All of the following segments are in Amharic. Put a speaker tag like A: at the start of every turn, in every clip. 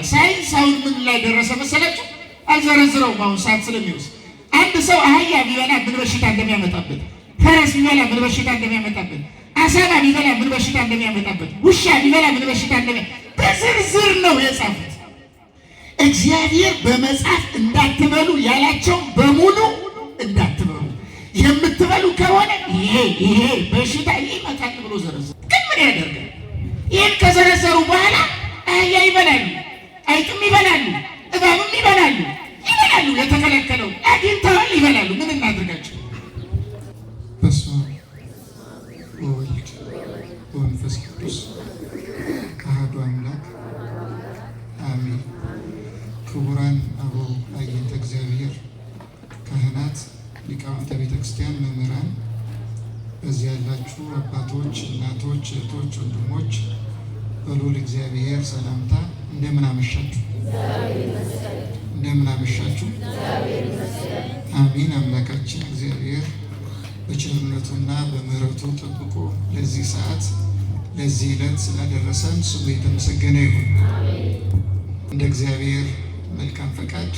A: ሳይንስ አሁን ምን ላይ ደረሰ መሰላችሁ? አልዘረዝረውም አሁን ሰዓት ስለሚወስድ። አንድ ሰው አህያ ቢበላ ምን በሽታ እንደሚያመጣበት፣ ፈረስ ቢበላ ምን በሽታ እንደሚያመጣበት፣ አሳማ ቢበላ ምን በሽታ እንደሚያመጣበት፣ ውሻ ቢበላ ምን በሽታ በዝርዝር ነው የጻፉት። እግዚአብሔር በመጽሐፍ እንዳትበሉ ያላቸው በሙሉ እንዳትበሉ፣ የምትበሉ ከሆነ ይሄ ይሄ በሽታ ይመጣል ብሎ ዘረዘሩ። ግን ምን ያደርጋል? ይህን ከዘረዘሩ በኋላ አህያ ይበላሉ፣ አይጥም ይበላሉ፣ እባብም ይበላሉ ይበላሉ። የተከለከለው አግኝተዋል ይበላሉ። ምን እናድርጋቸው?
B: በስመ አብ ወወልድ ወመንፈስ ቅዱስ አሐዱ አምላክ አሜን። ክቡራን አበው አዕይንተ እግዚአብሔር፣ ካህናት፣ ሊቃውንተ ቤተ ክርስቲያን፣ መምህራን፣ በዚህ ያላችሁ አባቶች፣ እናቶች፣ እህቶች፣ ወንድሞች በልዑል እግዚአብሔር ሰላምታ እንደምን አመሻችሁ? እንደምን አመሻችሁ? አሜን። አምላካችን እግዚአብሔር በቸርነቱና በምሕረቱ ጠብቆ ለዚህ ሰዓት ለዚህ ዕለት ስላደረሰን ስሙ የተመሰገነ ይሁን። እንደ እግዚአብሔር መልካም ፈቃድ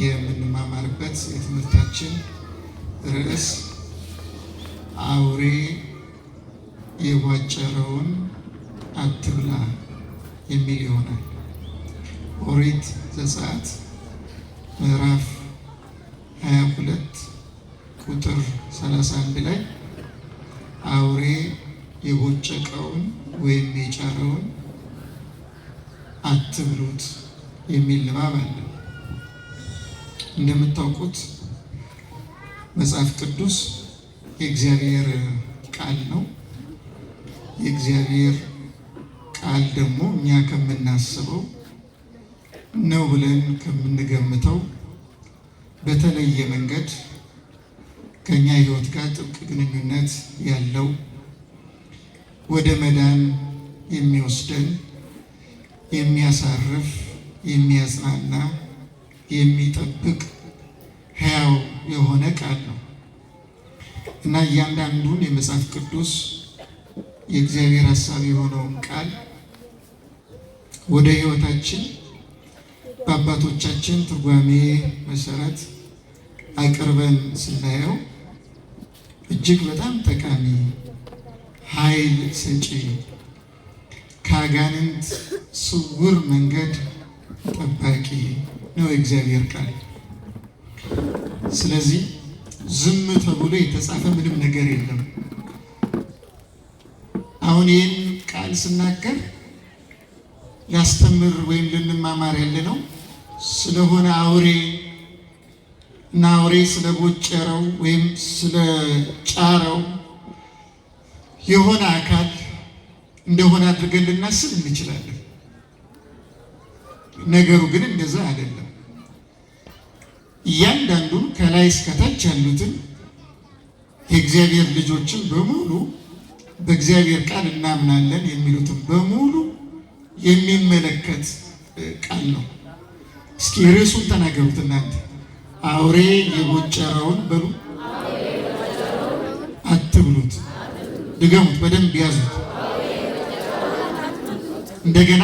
B: የምንማማርበት የትምህርታችን ርዕስ አውሬ የቧጨረውን አትብላ የሚል ይሆናል። ኦሪት ዘጸአት ምዕራፍ 22 ቁጥር 31 ላይ አውሬ የቦጨቀውን ወይም የጫረውን አትብሉት የሚል ንባብ አለ። እንደምታውቁት መጽሐፍ ቅዱስ የእግዚአብሔር ቃል ነው። የእግዚአብሔር ቃል ደግሞ እኛ ከምናስበው ነው ብለን ከምንገምተው በተለየ መንገድ ከኛ ሕይወት ጋር ጥብቅ ግንኙነት ያለው፣ ወደ መዳን የሚወስደን፣ የሚያሳርፍ፣ የሚያጽናና፣ የሚጠብቅ ሕያው የሆነ ቃል ነው እና እያንዳንዱን የመጽሐፍ ቅዱስ የእግዚአብሔር ሐሳብ የሆነውን ቃል ወደ ሕይወታችን በአባቶቻችን ትርጓሜ መሰረት አቅርበን ስናየው እጅግ በጣም ጠቃሚ፣ ኃይል ሰጪ፣ ከአጋንንት ስውር መንገድ ጠባቂ ነው የእግዚአብሔር ቃል። ስለዚህ ዝም ተብሎ የተጻፈ ምንም ነገር የለም። አሁን ይህን ቃል ስናገር ላስተምር ወይም ልንማማር ያለ ነው ስለሆነ አውሬ እና አውሬ ስለቦጨረው ወይም ስለጫረው የሆነ አካል እንደሆነ አድርገን ልናስብ እንችላለን። ነገሩ ግን እንደዛ አይደለም። እያንዳንዱን ከላይ እስከታች ያሉትን የእግዚአብሔር ልጆችን በሙሉ፣ በእግዚአብሔር ቃል እናምናለን የሚሉትን በሙሉ የሚመለከት ቃል ነው። እስኪ ርዕሱን ተናገሩት እናንተ። አውሬ የቦጨረውን በሉ አትብሉት። ድገሙት፣ በደንብ ያዙት። እንደገና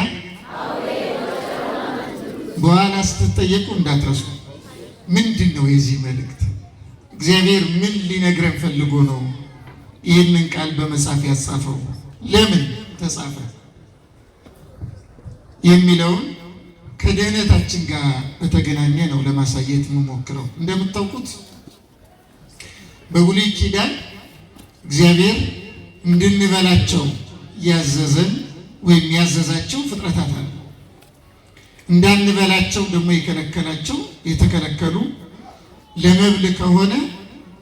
B: በኋላ ስትጠየቁ እንዳትረሱ። ምንድን ነው የዚህ መልእክት? እግዚአብሔር ምን ሊነግረን ፈልጎ ነው ይህንን ቃል በመጽሐፍ ያጻፈው? ለምን ተጻፈ? የሚለውን ከድህነታችን ጋር በተገናኘ ነው ለማሳየት የምሞክረው። እንደምታውቁት በብሉይ ኪዳን እግዚአብሔር እንድንበላቸው ያዘዘን ወይም ያዘዛቸው ፍጥረታት አሉ። እንዳንበላቸው ደግሞ የከለከላቸው፣ የተከለከሉ፣ ለመብል ከሆነ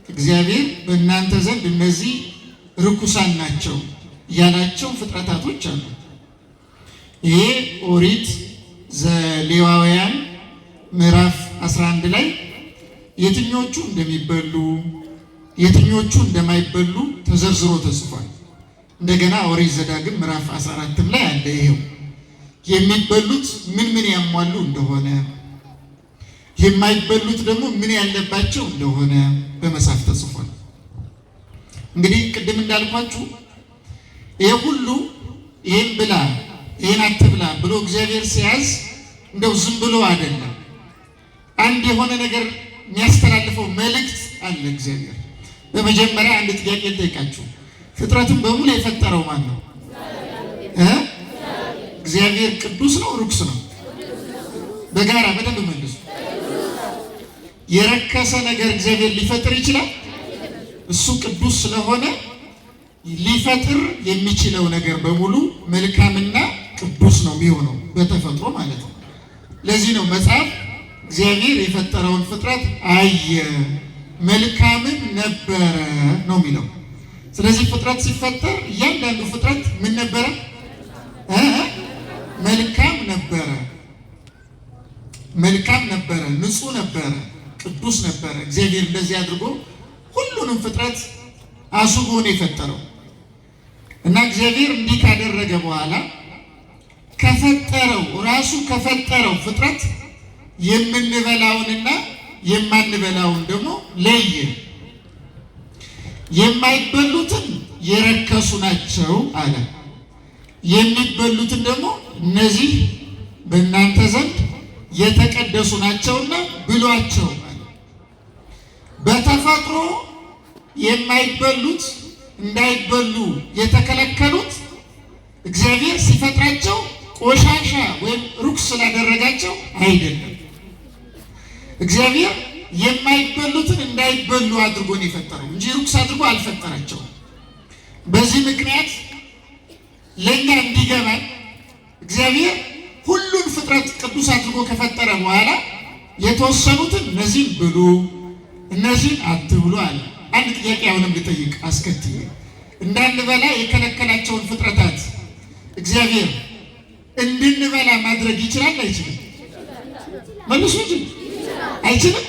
B: እግዚአብሔር በእናንተ ዘንድ እነዚህ ርኩሳን ናቸው ያላቸው ፍጥረታቶች አሉ። ይሄ ኦሪት ዘሌዋውያን ምዕራፍ 11 ላይ የትኞቹ እንደሚበሉ የትኞቹ እንደማይበሉ ተዘርዝሮ ተጽፏል። እንደገና ኦሪት ዘዳግም ምዕራፍ 14 ላይ አለ። ይሄው የሚበሉት ምን ምን ያሟሉ እንደሆነ፣ የማይበሉት ደግሞ ምን ያለባቸው እንደሆነ በመጽሐፍ ተጽፏል። እንግዲህ ቅድም እንዳልኳችሁ ይሄ ሁሉ ይህን ብላ፣ ይህን አትብላ ብሎ እግዚአብሔር ሲያዝ እንደው ዝም ብሎ አይደለም። አንድ የሆነ ነገር የሚያስተላልፈው መልእክት አለ እግዚአብሔር። በመጀመሪያ አንድ ጥያቄ ልጠይቃችሁ። ፍጥረትን በሙሉ የፈጠረው ማን ነው? እግዚአብሔር ቅዱስ ነው ርኩስ ነው? በጋራ በደንብ መልሱ። የረከሰ ነገር እግዚአብሔር ሊፈጥር ይችላል? እሱ ቅዱስ ስለሆነ ሊፈጥር የሚችለው ነገር በሙሉ መልካምና ቅዱስ ነው የሚሆነው በተፈጥሮ ማለት ነው። ለዚህ ነው መጽሐፍ እግዚአብሔር የፈጠረውን ፍጥረት አየ መልካምም ነበረ ነው የሚለው። ስለዚህ ፍጥረት ሲፈጠር እያንዳንዱ ፍጥረት ምን ነበረ? መልካም ነበረ። መልካም ነበረ፣ ንጹሕ ነበረ፣ ቅዱስ ነበረ። እግዚአብሔር እንደዚህ አድርጎ ሁሉንም ፍጥረት አስውቦ ነው የፈጠረው እና እግዚአብሔር እንዲህ ካደረገ በኋላ ከፈጠረው ራሱ ከፈጠረው ፍጥረት የምንበላውንና የማንበላውን ደግሞ ለየ። የማይበሉትን የረከሱ ናቸው አለ። የሚበሉትን ደግሞ እነዚህ በእናንተ ዘንድ የተቀደሱ ናቸውና ብሏቸው አለ። በተፈጥሮ የማይበሉት እንዳይበሉ የተከለከሉት እግዚአብሔር ሲፈጥራቸው ቆሻሻ ወይም ርኩስ ስላደረጋቸው አይደለም። እግዚአብሔር የማይበሉትን እንዳይበሉ አድርጎ ነው የፈጠረው እንጂ ርኩስ አድርጎ አልፈጠራቸውም። በዚህ ምክንያት ለእኛ እንዲገባን እግዚአብሔር ሁሉን ፍጥረት ቅዱስ አድርጎ ከፈጠረ በኋላ የተወሰኑትን እነዚህን ብሉ፣ እነዚህን አትብሉ አለ። አንድ ጥያቄ አሁንም ልጠይቅ አስከትዬ፣ እንዳንበላ የከለከላቸውን ፍጥረታት እግዚአብሔር እንድንበላ ማድረግ ይችላል አይችልም? መልሱ እንጂ አይችልም።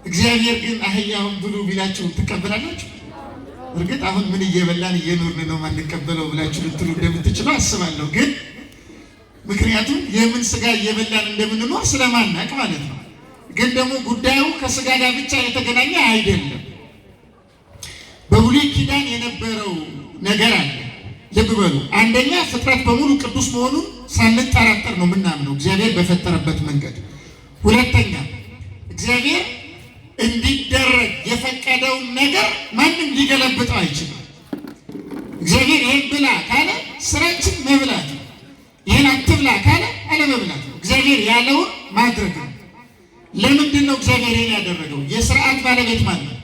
B: እግዚአብሔር ግን አህያውን ብሉ ቢላችሁ ትቀበላላችሁ? እርግጥ አሁን ምን እየበላን እየኖርን ነው ማንቀበለው ብላችሁ ልትሉ እንደምትችሉ አስባለሁ። ግን ምክንያቱም የምን ስጋ እየበላን እንደምንኖር ስለማናቅ ማለት ነው። ግን ደግሞ ጉዳዩ ከስጋ ጋር ብቻ የተገናኘ አይደለም። በብሉይ ኪዳን የነበረው ነገር አለ። ልብ በሉ። አንደኛ ፍጥረት በሙሉ ቅዱስ መሆኑን ሳንጠራጠር ነው የምናምነው እግዚአብሔር በፈጠረበት መንገድ። ሁለተኛ እግዚአብሔር እንዲደረግ የፈቀደውን ነገር ማንም ሊገለብጠው አይችልም። እግዚአብሔር ይህን ብላ ካለ ስራችን መብላት ነው። ይህን አትብላ ካለ አለመብላት ነው። እግዚአብሔር ያለውን ማድረግ ነው። ለምንድን ነው እግዚአብሔር ይህን ያደረገው? የስርዓት ባለቤት ማን ነው?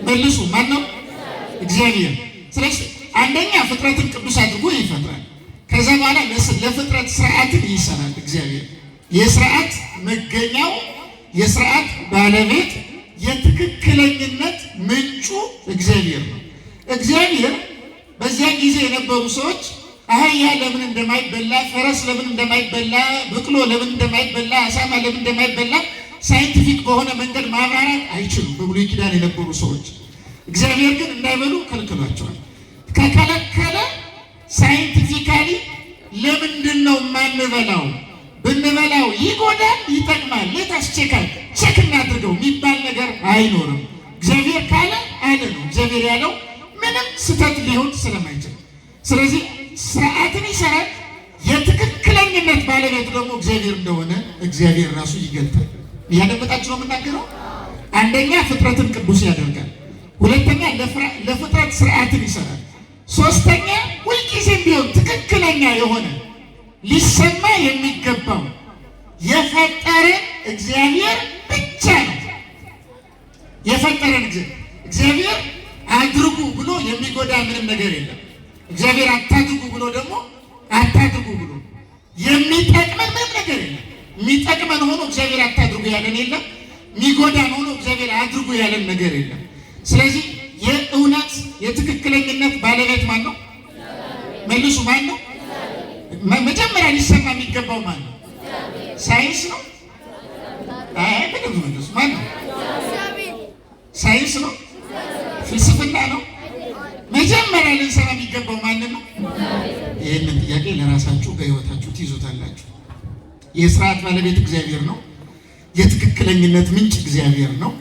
B: መልሱ፣ ማን ነው? እግዚአብሔር። ስለዚህ አንደኛ ፍጥረትን ቅዱስ አድርጎ ይፈጥራል። ከዛ በኋላ ለፍጥረት ስርዓትን ይሰራል እግዚአብሔር። የስርዓት መገኛው የስርዓት ባለቤት የትክክለኝነት ምንጩ እግዚአብሔር ነው። እግዚአብሔር በዚያ ጊዜ የነበሩ ሰዎች አህያ ለምን እንደማይበላ፣ ፈረስ ለምን እንደማይበላ፣ በቅሎ ለምን እንደማይበላ፣ አሳማ ለምን እንደማይበላ scientific በሆነ መንገድ ማብራራት አይችሉም በብሉይ ኪዳን የነበሩ ሰዎች። እግዚአብሔር ግን እንዳይበሉ ከልክሏቸዋል። ከከለከለ scientifically ለምንድን ነው የማንበላው? ብንበላው ይጎዳል፣ ይጠቅማል፣ let us check check እናድርገው የሚባል ነገር አይኖርም። እግዚአብሔር ካለ አለ ነው። እግዚአብሔር ያለው ምንም ስህተት ሊሆን ስለማይችል፣ ስለዚህ ስርዓትን ይሰራል። የትክክለኝነት ባለቤት ደግሞ እግዚአብሔር እንደሆነ እግዚአብሔር ራሱ ይገልጣል። እያደመጣችሁ ነው የምናገረው። አንደኛ ፍጥረትን ቅዱስ ያደርጋል። ሁለተኛ ለፍጥረት ስርዓትን ይሰራል። ሶስተኛ ሁልጊዜም ቢሆን ትክክለኛ የሆነ ሊሰማ የሚገባው የፈጠረን እግዚአብሔር ብቻ ነው። የፈጠረን እግዚአብሔር አድርጉ ብሎ የሚጎዳ ምንም ነገር የለም። እግዚአብሔር አታድርጉ ብሎ ደግሞ አታድርጉ ብሎ የሚጠቅመን ምንም ነገር የለም። የሚጠቅመን ሆኖ እግዚአብሔር አታድርጉ ያለን የለም። የሚጎዳን ሆኖ እግዚአብሔር አድርጉ ያለን ነገር የለም። ስለዚህ የእውነት የትክክለኝነት ባለቤት ማን ነው? መልሱ ማን ነው? መጀመሪያ ሊሰማ የሚገባው ማን ነው? ሳይንስ ነው? አይ ምንም መልሱ ማን ነው? ሳይንስ ነው? ፍልስፍና ነው? መጀመሪያ ልንሰማ የሚገባው ማን ነው? ይህንን ጥያቄ ለራሳችሁ በሕይወታችሁ ትይዙታላችሁ። የስርዓት ባለቤት እግዚአብሔር ነው። የትክክለኝነት ምንጭ እግዚአብሔር ነው።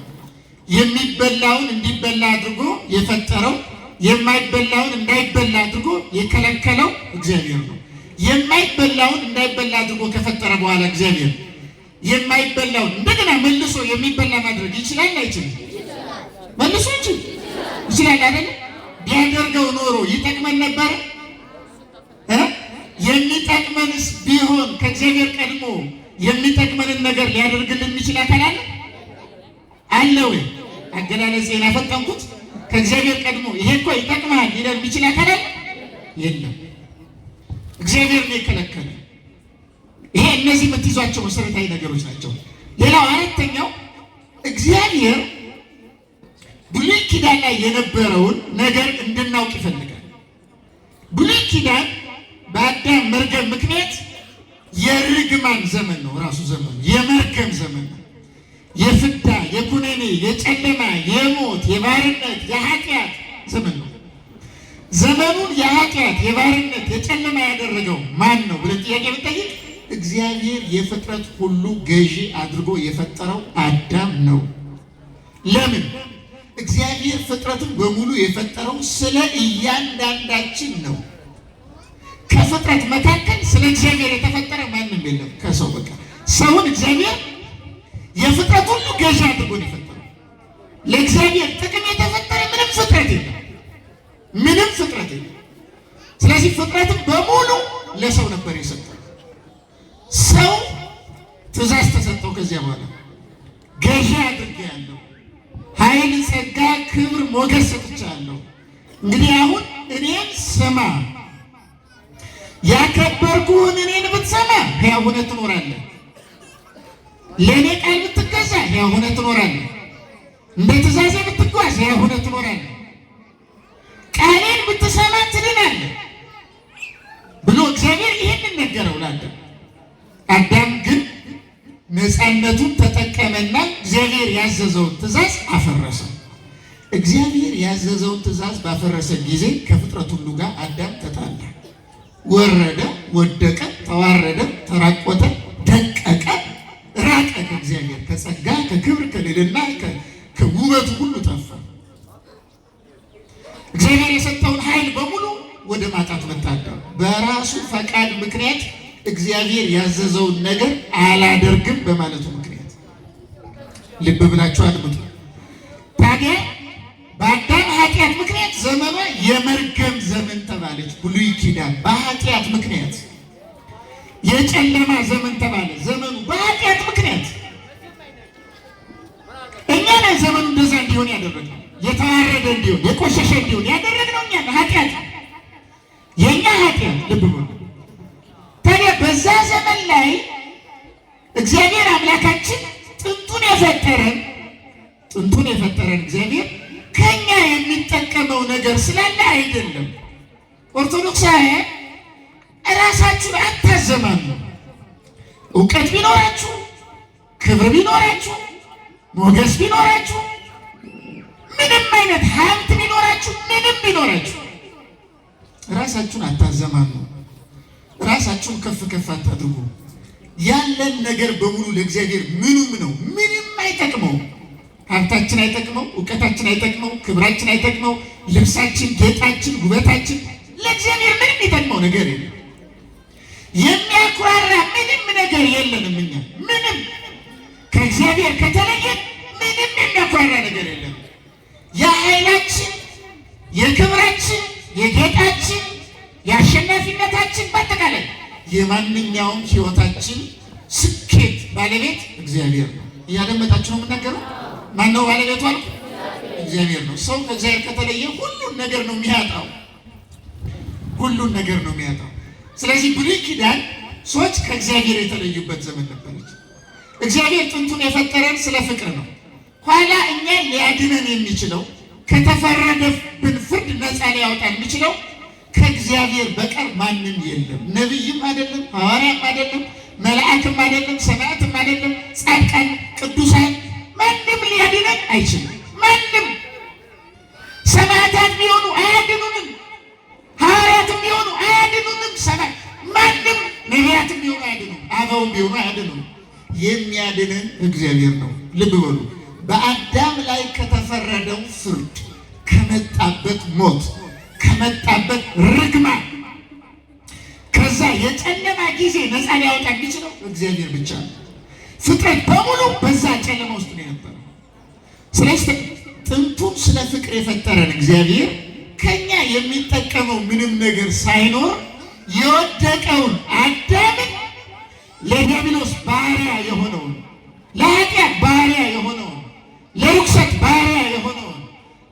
B: የሚበላውን እንዲበላ አድርጎ የፈጠረው የማይበላውን እንዳይበላ አድርጎ የከለከለው እግዚአብሔር ነው።
A: የማይበላውን እንዳይበላ አድርጎ ከፈጠረ በኋላ እግዚአብሔር የማይበላውን እንደገና መልሶ የሚበላ ማድረግ ይችላል አይችልም? መልሶ እንጂ ይችላል አይደል? ቢያደርገው ኖሮ ይጠቅመን ነበር? የሚጠቅመንስ ቢሆን ከእግዚአብሔር ቀድሞ የሚጠቅመንን ነገር ሊያደርግልን የሚችል አካል አለ? አለ ወይ? አገላለጼን አፈጠንኩት። ከእግዚአብሔር ቀድሞ ይሄ እኮ ይጠቅምሃል ሊለን የሚችል አካል አለ? የለም። እግዚአብሔር ነው የከለከለ። ይሄ እነዚህ የምትይዟቸው መሰረታዊ ነገሮች ናቸው። ሌላው አራተኛው እግዚአብሔር ብሉይ ኪዳን ላይ የነበረውን ነገር እንድናውቅ ይፈልጋል። ብሉይ ኪዳን በአዳም መርገም ምክንያት የርግማን ዘመን ነው። ራሱ ዘመኑ የመርገም ዘመን ነው። የፍዳ፣ የኩነኔ፣ የጨለማ፣ የሞት፣ የባርነት፣ የኃጢአት ዘመን ነው። ዘመኑን የኃጢአት፣ የባርነት፣ የጨለማ ያደረገው ማን ነው ብለን ጥያቄ ብንጠይቅ እግዚአብሔር የፍጥረት ሁሉ ገዢ አድርጎ የፈጠረው አዳም ነው። ለምን? እግዚአብሔር ፍጥረትን በሙሉ የፈጠረው ስለ እያንዳንዳችን ነው። ከፍጥረት መካከል ስለ እግዚአብሔር የተፈጠረ ማንም የለም ከሰው በቀር። ሰውን እግዚአብሔር የፍጥረት ሁሉ ገዢ አድርጎ ነው የፈጠረው። ለእግዚአብሔር ጥቅም የተፈጠረ ምንም ፍጥረት የለም። ምንም ፍጥረት የለም። ስለዚህ ፍጥረትን በሙሉ ለሰው ነበር የሰጠው። ሰው ትእዛዝ ተሰጠው። ከዚያ በኋላ ገዢ አድርጌያለሁ፣ ኃይል፣ ጸጋ፣ ክብር፣ ሞገስ ሰጥቻለሁ። እንግዲህ አሁን እኔን ስማ፣ ያከበርኩህን እኔን ብትሰማ ሕያው ሆነህ ትኖራለህ። ለእኔ ቃል ብትገዛ ሕያው ሆነህ ትኖራለህ። እንደ ትእዛዜ ብትጓዝ ሕያው ሆነህ ትኖራለህ። ቃሌን ብትሰማ ትድናለህ ብሎ እግዚአብሔር ይህንን ነገረው ለአዳም። አዳም ግን ነፃነቱን ተጠቀመና እግዚአብሔር ያዘዘውን ትእዛዝ አፈረሰ። እግዚአብሔር ያዘዘውን ትእዛዝ ባፈረሰ ጊዜ ከፍጥረት ሁሉ ጋር አዳም ተጣላ። ወረደ፣ ወደቀ፣ ተዋረደ፣ ተራቆተ፣ ደቀቀ፣ ራቀ ከእግዚአብሔር ከጸጋ ከክብር ከልዕልና ከውበቱ ሁሉ ጠፋ። እግዚአብሔር የሰጠውን ኃይል በሙሉ ወደ ማጣት መጣ። አዳም በራሱ ፈቃድ ምክንያት እግዚአብሔር ያዘዘውን ነገር አላደርግም በማለቱ ምክንያት። ልብ ብላችሁ አድምጡ። ታዲያ በአዳም ኃጢአት ምክንያት ዘመኗ የመርገም ዘመን ተባለች። ብሉይ ኪዳን በኃጢአት ምክንያት የጨለማ ዘመን ተባለ። ዘመኑ በኃጢአት ምክንያት እኛ ነን ዘመኑ እንደዛ እንዲሆን ያደረግነው፣ የተዋረደ እንዲሆን የቆሸሸ እንዲሆን ያደረግነው እኛ ነን። ኃጢአት የእኛ ኃጢአት። ልብ በሉ። ታዲያ በዛ ዘመን ላይ እግዚአብሔር አምላካችን ጥንቱን የፈጠረን እግዚአብሔር ከኛ የሚጠቀመው ነገር ስላለ አይደለም። ኦርቶዶክሳውያን እራሳችሁን አታዘማኑ። እውቀት ቢኖራችሁ፣ ክብር ቢኖራችሁ፣ ሞገስ ቢኖራችሁ፣ ምንም አይነት ሀብት ቢኖራችሁ፣ ምንም ቢኖራችሁ ራሳችሁን አታዘማኑ። ራሳችሁን ከፍ ከፍ አታድርጉ። ያለን ነገር በሙሉ ለእግዚአብሔር ምኑም ነው፣ ምንም አይጠቅመው። ሀብታችን አይጠቅመው፣ እውቀታችን አይጠቅመው፣ ክብራችን አይጠቅመው፣ ልብሳችን፣ ጌጣችን፣ ውበታችን ለእግዚአብሔር ምንም የሚጠቅመው ነገር የለም። የሚያኩራራ ምንም ነገር የለንም። እኛ ምንም ከእግዚአብሔር ከተለየን ምንም የሚያኩራራ ነገር የለም። የኃይላችን፣ የክብራችን፣ የጌጣችን፣ የአሸናፊነታችን በአጠቃላይ የማንኛውም ሕይወታችን ስኬት ባለቤት እግዚአብሔር ነው። እያደመጣችሁ ነው የምናገረው። ማነው ባለቤቱ አልኩ? እግዚአብሔር ነው። ሰው ከእግዚአብሔር ከተለየ ሁሉን ነገር ነው የሚያጣው። ሁሉን ነገር ነው የሚያጣው። ስለዚህ ብሉይ ኪዳን ሰዎች ከእግዚአብሔር የተለዩበት ዘመን ነበረች። እግዚአብሔር ጥንቱን የፈጠረን ስለ ፍቅር ነው። ኋላ እኛን ሊያድነን የሚችለው ከተፈረደብን ፍርድ ነፃ ሊያወጣን የሚችለው ከእግዚአብሔር በቀር ማንም የለም። ነቢይም አይደለም፣ ሐዋርያም አይደለም፣ መልአክም አይደለም፣ ሰማዕትም አይደለም፣ ጻድቃን፣ ቅዱሳን ማንም ሊያድነን አይችልም። ማንም ሰማዕታት ቢሆኑ አያድኑንም። ሐዋርያትም ቢሆኑ አያድኑንም። ማንም ነቢያትም ቢሆኑ አያድኑም። አበውም ቢሆኑ አያድኑም። የሚያድንን እግዚአብሔር ነው። ልብ በሉ። በአዳም ላይ ከተፈረደው ፍርድ፣ ከመጣበት ሞት፣ ከመጣበት ርግማን ከዛ የጨለማ ጊዜ ነፃ ሊያወጣ የሚችለው እግዚአብሔር ብቻ ነው። ፍጥረት በሙሉ በዛ ጨለማ ውስጥ ነው የነበረው። ስለዚህ ጥንቱን ስለ ፍቅር የፈጠረን እግዚአብሔር ከኛ የሚጠቀመው ምንም ነገር ሳይኖር የወደቀውን አዳምን ለዲያብሎስ ባሪያ የሆነውን፣ ለኃጢአት ባሪያ የሆነውን፣ ለርኩሰት ባሪያ የሆነውን፣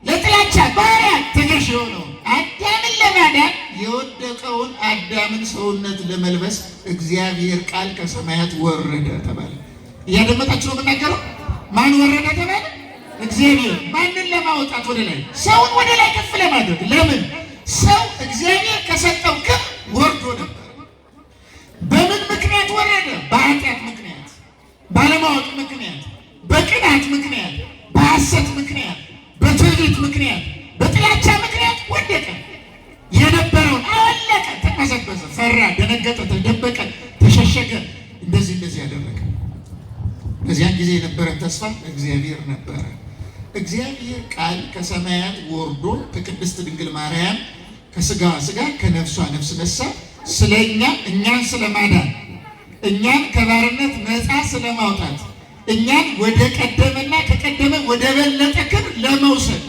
A: ለጥላቻ ባሪያ ተገዥ የሆነውን አዳምን ለማዳን የወደቀውን አዳምን ሰውነት ለመልበስ እግዚአብሔር ቃል ከሰማያት ወረደ ተባለ። እያደመጣችሁ ነው የምናገረው። ማን ወረደ ተባለ? እግዚአብሔር። ማንን ለማውጣት? ወደ ላይ፣ ሰውን ወደ ላይ ከፍ ለማድረግ። ለምን? ሰው እግዚአብሔር ከሰጠው ክብር ወርዶ ነበር። በምን ምክንያት ወረደ? በኃጢአት ምክንያት፣ ባለማወቅ ምክንያት፣ በቅናት ምክንያት፣ በሐሰት ምክንያት፣ በትዕቢት ምክንያት፣ በጥላቻ ምክንያት ወደቀ። የነበረውን አወለቀ፣ ተቀዘበዘ፣ ፈራ፣ ደነገጠ፣ ተደበቀ፣ ተሸሸገ። እንደዚህ እንደዚህ ያደረገ። በዚያን ጊዜ የነበረን ተስፋ እግዚአብሔር ነበረ። እግዚአብሔር ቃል ከሰማያት ወርዶ ከቅድስት ድንግል ማርያም ከስጋዋ ስጋ ከነፍሷ ነፍስ ነሳ። ስለኛ እኛን ስለማዳን፣ እኛን ከባርነት ነፃ ስለማውጣት፣ እኛን ወደ ቀደመና ከቀደመ ወደ በለጠ ክብር ለመውሰድ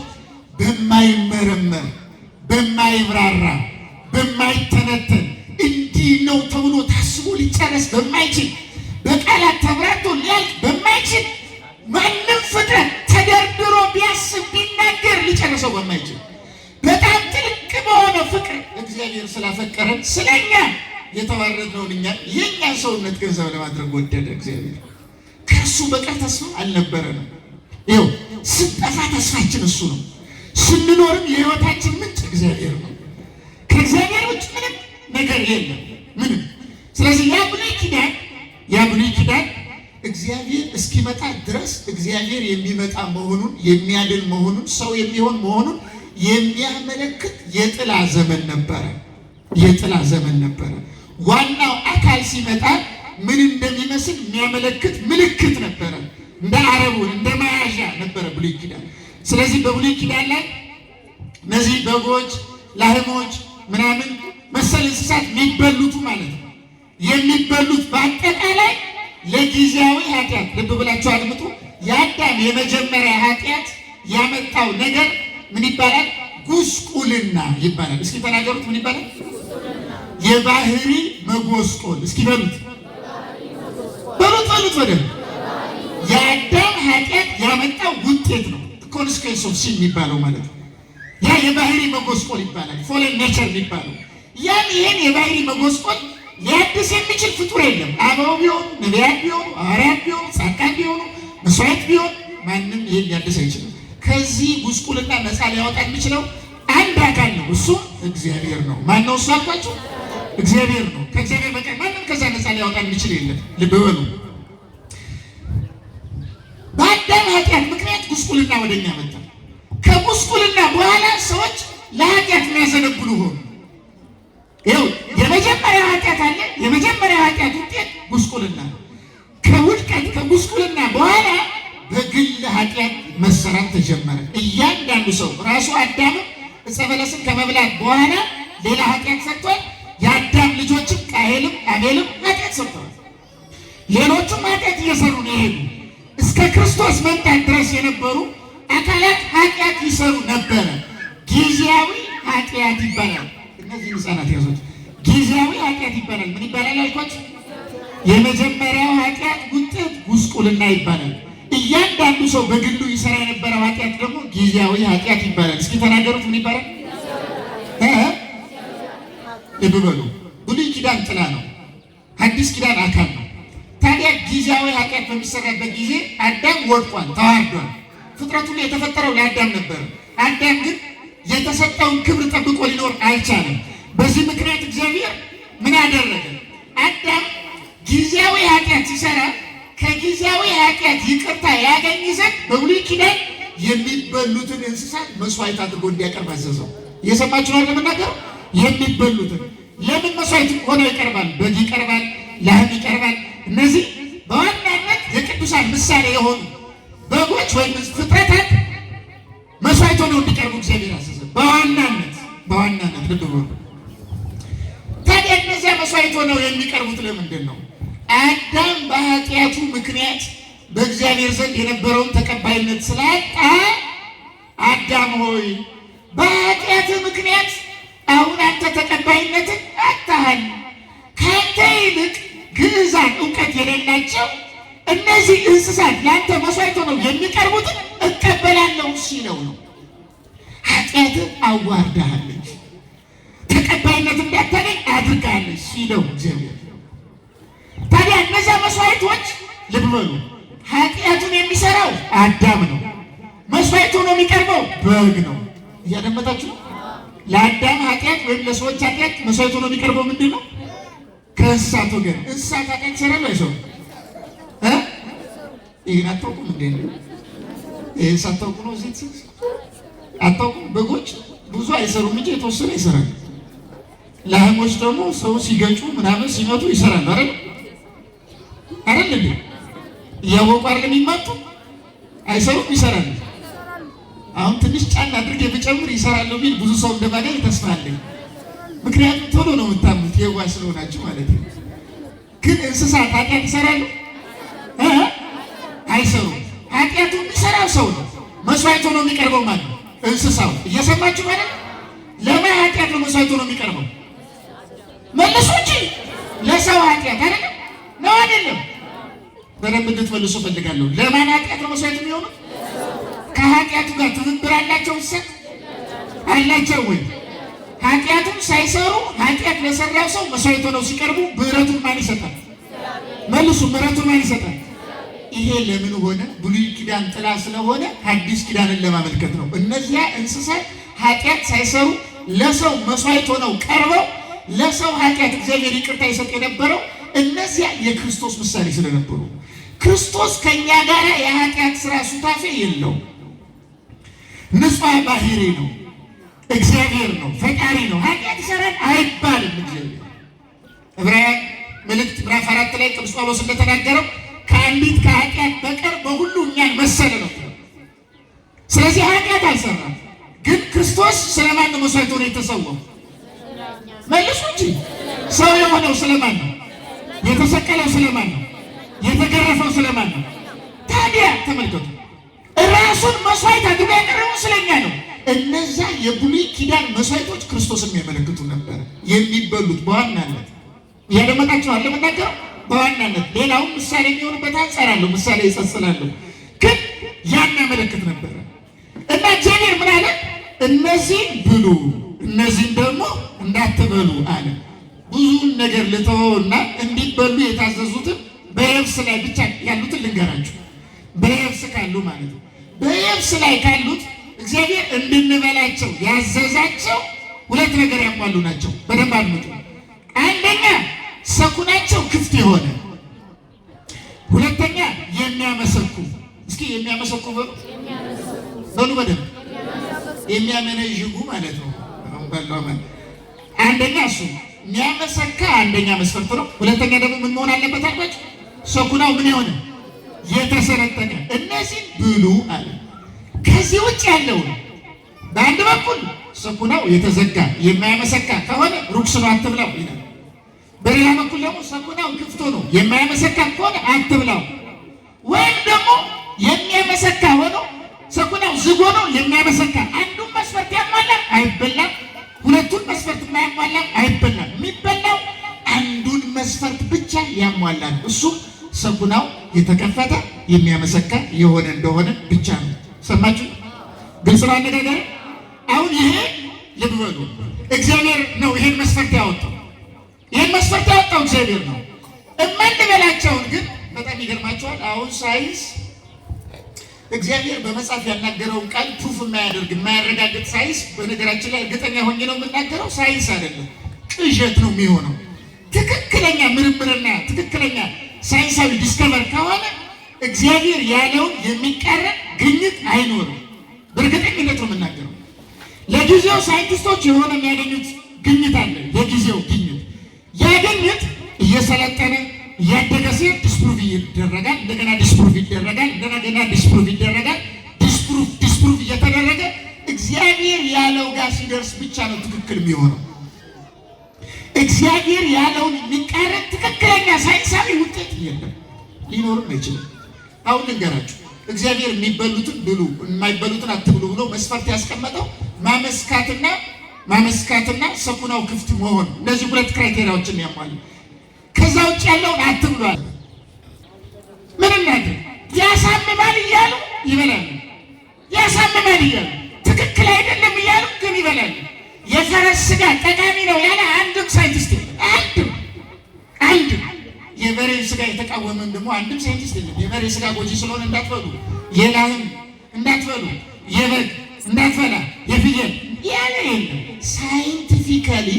A: በማይመረመር፣ በማይብራራ፣ በማይተነተን፣ እንዲህ ነው ተብሎ ታስቦ ሊጨረስ በማይችል፣ በቃላት ተብራርቶ ሊያልቅ በማይችል፣ ማንም ፍጥረት ተደርድሮ ቢያስብ ቢናገር ሊጨርሰው በማይችል በጣም ጥልቅ በሆነ ፍቅር እግዚአብሔር ስላፈቀረን ስለኛ የተዋረድነውን እኛ የእኛን ሰውነት ገንዘብ ለማድረግ ወደደ እግዚአብሔር። ከእርሱ በቀር ተስፋ አልነበረንም። ይኸው ስንጠፋ ተስፋችን እሱ ነው። ስንኖርም የህይወታችን ምንጭ እግዚአብሔር ነው። ከእግዚአብሔር ውጭ ምንም ነገር የለም፣ ምንም። ስለዚህ ያ ብሉይ ኪዳን እግዚአብሔር እስኪመጣ ድረስ እግዚአብሔር የሚመጣ መሆኑን፣ የሚያድን መሆኑን፣ ሰው የሚሆን መሆኑን የሚያመለክት የጥላ ዘመን ነበረ። የጥላ ዘመን ነበረ። ዋናው አካል ሲመጣ ምን እንደሚመስል የሚያመለክት ምልክት ነበረ። እንደ አረቡን እንደ መያዣ ነበረ ብሉይ ኪዳን። ስለዚህ በብሉይ ኪዳን ላይ እነዚህ በጎች፣ ላህሞች ምናምን መሰል እንስሳት የሚበሉቱ ማለት ነው። የሚበሉት በአጠቃላይ ለጊዜያዊ ኃጢአት፣ ልብ ብላችሁ አድምጡ። የአዳም የመጀመሪያ ኃጢአት ያመጣው ነገር ምን ይባላል? ጉስቁልና ይባላል። እስኪ ተናገሩት። ምን ይባላል? የባህሪ መጎስቆል። እስኪ በሉት በሉት በሉት በደንብ። የአዳም ኃጢአት ያመጣው ውጤት ነው። Consequence of sin የሚባለው ማለት ነው። ያ የባህሪ መጎስቆል ይባላል። Fallen nature የሚባለው ያን ይሄን የባህሪ መጎስቆል ሊያድስ የሚችል ፍጡር የለም። አበው ቢሆኑ፣ ነቢያት ቢሆኑ፣ ሐዋርያት ቢሆኑ፣ ጻድቃን ቢሆኑ፣ መስዋዕት ቢሆን ማንም ይሄን ሊያድስ አይችልም። ከዚህ ጉስቁልና ነፃ ሊያወጣ የሚችለው አንድ አካል ነው። እሱም እግዚአብሔር ነው። ማን ነው እሱ አልኳችሁ? እግዚአብሔር ነው። ከእግዚአብሔር በቀር ማንም ከዛ ነፃ ሊያወጣ የሚችል የለም። ልብ በሉ። በአዳም ኃጢአት ምክንያት ጉስቁልና ወደኛ መጣ። ከጉስቁልና በኋላ ሰዎች ለኃጢአት የሚያዘነብሉ ሆኑ። ይኸው የመጀመሪያ ኃጢአት አለ። የመጀመሪያ ኃጢአት ውጤት ጉስቁልና ነው። ከውድቀት ከጉስቁልና በኋላ በግል ኃጢአት መሰራት ተጀመረ። እያንዳንዱ ሰው ራሱ አዳምም ዕፀ በለስን ከመብላት በኋላ ሌላ ኃጢአት ሰርቷል። የአዳም ልጆችም ቃየልም አቤልም ኃጢአት ሰርተዋል። ሌሎቹም ኃጢአት እየሰሩ ነው የሄዱ። እስከ ክርስቶስ መምጣት ድረስ የነበሩ አካላት ኃጢአት ይሰሩ ነበረ። ጊዜያዊ ኃጢአት ይባላል። እነዚህ ህፃናት ያዞች ጊዜያዊ ኃጢአት ይባላል። ምን ይባላል አልኳችሁ? የመጀመሪያው ኃጢአት ውጤት ጉስቁልና ይባላል። እያንዳንዱ ሰው በግሉ ይሰራ የነበረው ኃጢአት ደግሞ ጊዜያዊ ኃጢአት ይባላል። እስኪ ተናገሩት። ምን ይባላል? ልብ በሉ። ብሉይ ኪዳን ጥላ ነው፣ ሐዲስ ኪዳን አካል ነው። ታዲያ ጊዜያዊ ኃጢአት በሚሰራበት ጊዜ አዳም ወድቋል፣ ተዋርዷል። ፍጥረቱ ሁሉ የተፈጠረው ለአዳም ነበር። አዳም ግን የተሰጠውን ክብር ጠብቆ ሊኖር አልቻለም። በዚህ ምክንያት እግዚአብሔር ምን አደረገ? አዳም ጊዜያዊ ኃጢአት ሲሰራ ከጊዜያዊ ኃጢአት ይቅርታ ያገኝ ዘንድ በብሉይ ኪዳን የሚበሉትን እንስሳት መስዋዕት አድርጎ እንዲያቀርብ አዘዘው። እየሰማችሁ ነው ለመናገር። የሚበሉትን ለምን መስዋዕት ሆነው ይቀርባል? በግ ይቀርባል፣ ላህም ይቀርባል። እነዚህ በዋናነት የቅዱሳን ምሳሌ የሆኑ በጎች ወይም ፍጥረታት መስዋዕት ሆነው እንዲቀርቡ እግዚአብሔር አዘዘ። በዋናነት በዋናነት ልብ በሉ። ታዲያ እነዚያ መስዋዕት ሆነው በኃጢአቱ ምክንያት በእግዚአብሔር ዘንድ የነበረውን ተቀባይነት ስላጣ አዳም ሆይ በኃጢአት ምክንያት አሁን አንተ ተቀባይነትን አጥተሃል። ከአንተ ይልቅ ግዕዛን እውቀት የሌላቸው እነዚህ እንስሳት ለአንተ መስዋዕት ሆነው የሚቀርቡትን እቀበላለሁ ሲለው ነው። ኃጢአትህ አዋርዳሃለች፣ ተቀባይነት እንዳታገኝ አድርጋለች ሲለው እግዚአብሔር። ታዲያ እነዚያ መስዋዕቶች ልብ በሉ፣ ኃጢአቱን የሚሰራው አዳም ነው። መስዋዕት ሆኖ የሚቀርበው በግ ነው። እያደመጣችሁ ነው። ለአዳም ኃጢአት ወይም ለሰዎች ኃጢአት መስዋዕት ሆኖ የሚቀርበው ምንድን ነው? ከእንስሳት ወገን። እንስሳት ኃጢአት ይሰራሉ አይሰሩም? ይህን አታውቁም እንዴ? ይህን ሳታውቁ ነው እዚህ አታውቁም? በጎች ብዙ አይሰሩም እንጂ የተወሰነ ይሰራል። ላህሞች ደግሞ ሰው ሲገጩ ምናምን ሲመቱ ይሰራሉ። አይደል አይደል እንዴ? እያወቁ አይደል የሚመቱ? አይሰሩም? ይሰራሉ። አሁን ትንሽ ጫን አድርጌ ብጨምር ይሰራሉ ቢል ብዙ ሰው እንደማገኝ ተስፋ አለኝ። ምክንያቱም ቶሎ ነው የምታምኑት የዋህ ስለሆናችሁ ማለት ነው። ግን እንስሳት ኃጢአት ይሰራሉ? አይሰሩም። ኃጢአቱ የሚሰራው ሰው ነው። መስዋዕት ሆኖ የሚቀርበው ማለት ነው እንስሳው። እየሰማችሁ ማለት ነው። ለማን ኃጢአት ነው መስዋዕት ሆኖ የሚቀርበው? መልሱ እንጂ ለሰው ኃጢአት አይደለም ነው? አይደለም? በደንብ እንድትመልሱ እፈልጋለሁ። ለማን ኃጢአት ነው መስዋዕት የሚሆኑት? ከኃጢአቱ ጋር ትብብር አላቸው? እንስሳት አላቸው ወይ? ኃጢአቱን ሳይሰሩ ኃጢአት ለሰራው ሰው መስዋዕት ሆነው ሲቀርቡ ምሕረቱን ማን ይሰጣል? መልሱ። ምሕረቱን ማን ይሰጣል? ይሄ ለምን ሆነ? ብሉይ ኪዳን ጥላ ስለሆነ አዲስ ኪዳንን ለማመልከት ነው። እነዚያ እንስሳት ኃጢአት ሳይሰሩ ለሰው መስዋዕት ሆነው ቀርበው ለሰው ኃጢአት እግዚአብሔር ይቅርታ ይሰጥ የነበረው እነዚያ የክርስቶስ ምሳሌ ስለነበሩ፣ ክርስቶስ ከኛ ጋር የኃጢአት ስራ ሱታፌ የለውም። ንጹሕ ባህሪ ነው። እግዚአብሔር ነው፣ ፈጣሪ ነው። ኃጢአት ይሰራል አይባልም። እግዚአብሔር ዕብራውያን መልእክት ምዕራፍ 4 ላይ ቅዱስ ጳውሎስ እንደተናገረው ከአንዲት ከኃጢአት በቀር በሁሉ እኛን መሰለ ነው። ስለዚህ ኃጢአት አልሰራም። ግን ክርስቶስ ስለማን ነው መስዋዕት ሆኖ የተሰዋው? መልሱ እንጂ። ሰው የሆነው ስለማን ነው? የተሰቀለው ስለማን ነው? የተገረፈው ስለማን ነው? ታዲያ ተመልከቱ፣ ራሱን መስዋዕት አድርጎ ያቀረበው ስለኛ ነው። እነዛ የብሉይ ኪዳን መስዋዕቶች ክርስቶስን የሚያመለክቱ ነበር። የሚበሉት በዋናነት እያደመጣችሁ አለ መናገረው በዋናነት ሌላውም ምሳሌ የሚሆንበት አንጻር አለው። ምሳሌ ይጸጽላለሁ፣ ግን ያን ያመለክት ነበረ እና እግዚአብሔር ምን አለ? እነዚህን ብሉ፣ እነዚህን ደግሞ እንዳትበሉ አለ። ብዙውን ነገር ልተወውና እንዲበሉ የታዘዙትን በየብስ ላይ ብቻ ያሉትን ልንገራችሁ። በየብስ ካሉ ማለት ነው። በየብስ ላይ ካሉት እግዚአብሔር እንድንበላቸው ያዘዛቸው ሁለት ነገር ያሟሉ ናቸው። በደንብ አድምጡ። አንደኛ ሰኩናቸው ክፍት የሆነ፣ ሁለተኛ የሚያመሰኩ። እስኪ የሚያመሰኩ በሉ በሉ በደንብ የሚያመነዥጉ ማለት ነው። አንደኛ እሱ የሚያመሰካ አንደኛ መስፈርት ነው። ሁለተኛ ደግሞ ምን መሆን አለበት አልኳችሁ? ሰኩናው ምን የሆነ የተሰነጠቀ። እነዚህን ብሉ አለ። ከዚህ ውጭ ያለው በአንድ በኩል ሰኩናው የተዘጋ የማያመሰካ ከሆነ ርኩስ ነው አትብላው ይላል። በሌላ በኩል ደግሞ ሰኩናው ክፍት ሆኖ የማያመሰካ ከሆነ አትብላው። ወይም ደግሞ የሚያመሰካ ሆኖ ሰኩናው ዝግ ሆኖ የሚያመሰካ አንዱን መስፈርት ያሟላ አይበላም፣ ሁለቱን መስፈርት የማያሟላ አይበላም። የሚበላው አንዱን መስፈርት ብቻ ያሟላል። እሱም ሰኩናው የተከፈተ የሚያመሰካ የሆነ እንደሆነ ብቻ ነው። ሰማችሁ? ግልጽ ነው አነጋገር። አሁን ይሄ ልብ በሉ፣ እግዚአብሔር ነው ይሄን መስፈርት ያወጣው። ይሄን መስፈርት ያወጣው እግዚአብሔር ነው። እማንበላቸውን ግን በጣም ይገርማቸዋል። አሁን ሳይንስ እግዚአብሔር በመጽሐፍ ያናገረውን ቃል proof የማያደርግ የማያረጋግጥ ሳይንስ፣ በነገራችን ላይ እርግጠኛ ሆኜ ነው የምናገረው፣ ሳይንስ አይደለም ቅዠት ነው የሚሆነው። ትክክለኛ ምርምርና ትክክለኛ ሳይንሳዊ discover ከሆነ እግዚአብሔር ያለውን የሚቃረን ግኝት አይኖርም። በእርግጠኝነት ነው የምናገረው። ለጊዜው ሳይንቲስቶች የሆነ የሚያገኙት ግኝት አለ። የጊዜው ግኝት ያ ግኝት እየሰለጠነ እያደገ ሲሄድ disprove ይደረጋል። እንደገና disprove ይደረጋል። እንደገና disprove ይደረጋል። disprove disprove እየተደረገ እግዚአብሔር ያለው ጋር ሲደርስ ብቻ ነው ትክክል የሚሆነው። እግዚአብሔር ያለውን የሚቃረን ትክክለኛ ሳይንሳዊ ውጤት የለም። ሊኖርም አይችልም። አሁን ልንገራችሁ፣ እግዚአብሔር የሚበሉትን ብሉ የማይበሉትን አትብሉ ብሎ መስፈርት ያስቀመጠው ማመስካትና ሰኩናው ክፍት መሆን፣ እነዚህ ሁለት criteria ዎችን ያሟሉ። ከዛ ውጭ ያለውን አትብሏል። ምን እናድርግ? ያሳምማል እያሉ ይበላሉ። ያሳምማል እያሉ፣ ትክክል አይደለም እያሉ ግን ይበላሉ። የፈረስ ስጋ ጠቃሚ ነው ያለ አንድም ሳይንቲስት የለም። አንድም አንድም። የበሬ ስጋ የተቃወመም ደግሞ አንድም ሳይንቲስት የለም። የበሬ ስጋ ጎጂ ስለሆነ እንዳትበሉ፣ የላህም እንዳትበሉ፣ የበግ እንዳትበላ፣ የፍየል ያለ የለም። Scientifically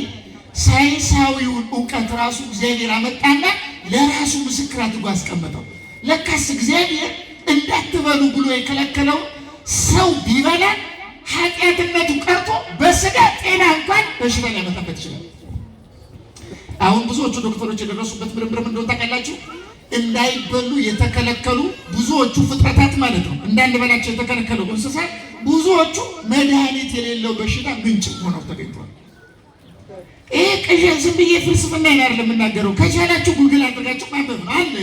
A: ሳይንሳዊውን እውቀት ራሱ እግዚአብሔር አመጣና ለራሱ ምስክር አድርጎ አስቀመጠው። ለካስ እግዚአብሔር እንዳትበሉ ብሎ የከለከለው ሰው ቢበላ ኃጢአትነቱ ቀርቶ በስጋ ጤና እንኳን በሽታ ሊያመጣበት ይችላል። አሁን ብዙዎቹ ዶክተሮች የደረሱበት ምርምር እንደሆነ ታውቃላችሁ? እንዳይበሉ የተከለከሉ ብዙዎቹ ፍጥረታት ማለት ነው፣ እንዳንበላቸው የተከለከሉ እንስሳት ብዙዎቹ መድኃኒት የሌለው በሽታ ምንጭ ሆነው ተገኝተዋል። ይሄ ቅዠት ዝም ብዬ ፍልስፍና አይደለም የምናገረው። ከቻላችሁ ጉግል አድርጋችሁ ማንበብ ነው አለ።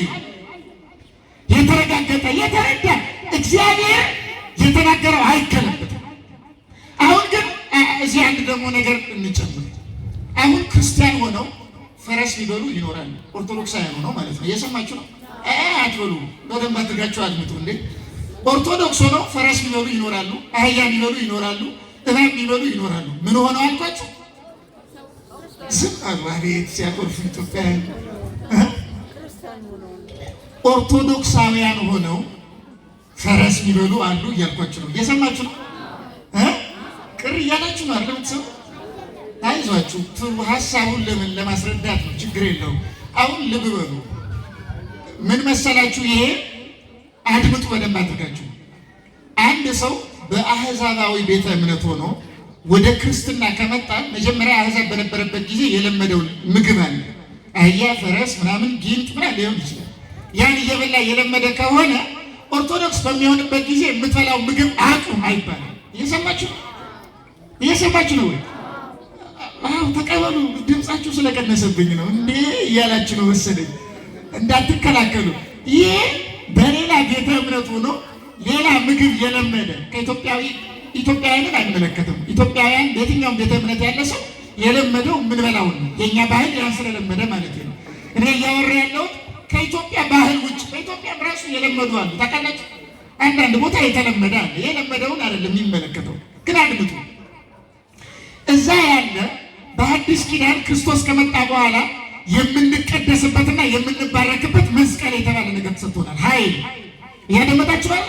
A: የተረጋገጠ የተረዳ እግዚአብሔር የተናገረው አይገለበጥም። አሁን ግን እዚህ አንድ ደግሞ ነገር እንጨምር። አሁን ክርስቲያን ሆነው ፈረስ ሊበሉ ይኖራሉ። ኦርቶዶክሳውያን ሆነው ማለት ነው። እየሰማችሁ ነው? አትበሉ፣ በደንብ አድርጋችሁ አድምጡ። እንዴ ኦርቶዶክስ ሆነው ፈረስ ሊበሉ ይኖራሉ፣ አህያ ሊበሉ ይኖራሉ፣ እባብ ሊበሉ ይኖራሉ። ምን ሆነው አልኳችሁ? ዝም አሉ። አቤት ሲያኮርፉ ኢትዮጵያውያን። ኦርቶዶክሳውያን ሆነው ፈረስ የሚበሉ አሉ እያልኳችሁ ነው። እየሰማችሁ ነው? ቅር እያላችሁ ነው አይደል? የምትሰሙ አይዟችሁ። ሀሳቡን ለምን ለማስረዳት ነው፣ ችግር የለውም። አሁን ልብ በሉ። ምን መሰላችሁ? ይሄ አድምጡ በደንብ አድርጋችሁ። አንድ ሰው በአህዛባዊ ቤተ እምነት ሆኖ ወደ ክርስትና ከመጣ መጀመሪያ አህዛብ በነበረበት ጊዜ የለመደው ምግብ አለ። አህያ፣ ፈረስ፣ ምናምን ጊንጥ ምናምን ሊሆን ይችላል። ያን እየበላ የለመደ ከሆነ ኦርቶዶክስ በሚሆንበት ጊዜ የምትበላው ምግብ አቁም አይባልም። እየሰማችሁ እየሰማችሁ ነው ወይ? አዎ ተቀበሉ። ድምጻችሁ ስለቀነሰብኝ ነው እንዴ እያላችሁ ነው መሰለኝ፣ እንዳትከላከሉ። ይሄ በሌላ ቤተ እምነት ሆኖ ሌላ ምግብ የለመደ ከኢትዮጵያዊ ኢትዮጵያውያንን አይመለከትም። ኢትዮጵያውያን በየትኛውም ቤተ እምነት ያለ ሰው የለመደው የምንበላውን ነው። የእኛ ባህል ያን ስለለመደ ማለት ነው። እኔ እያወራ ያለሁት ከኢትዮጵያ ባህል ውጭ በኢትዮጵያም ራሱ የለመዱ አሉ። ታውቃላችሁ፣ አንዳንድ ቦታ የተለመደ አለ። የለመደውን አይደለም የሚመለከተው። ግን አድምጡ። እዛ ያለ በአዲስ ኪዳን ክርስቶስ ከመጣ በኋላ የምንቀደስበትና የምንባረክበት መስቀል የተባለ ነገር ተሰጥቶናል። ኃይል እያደመጣችሁ ባለ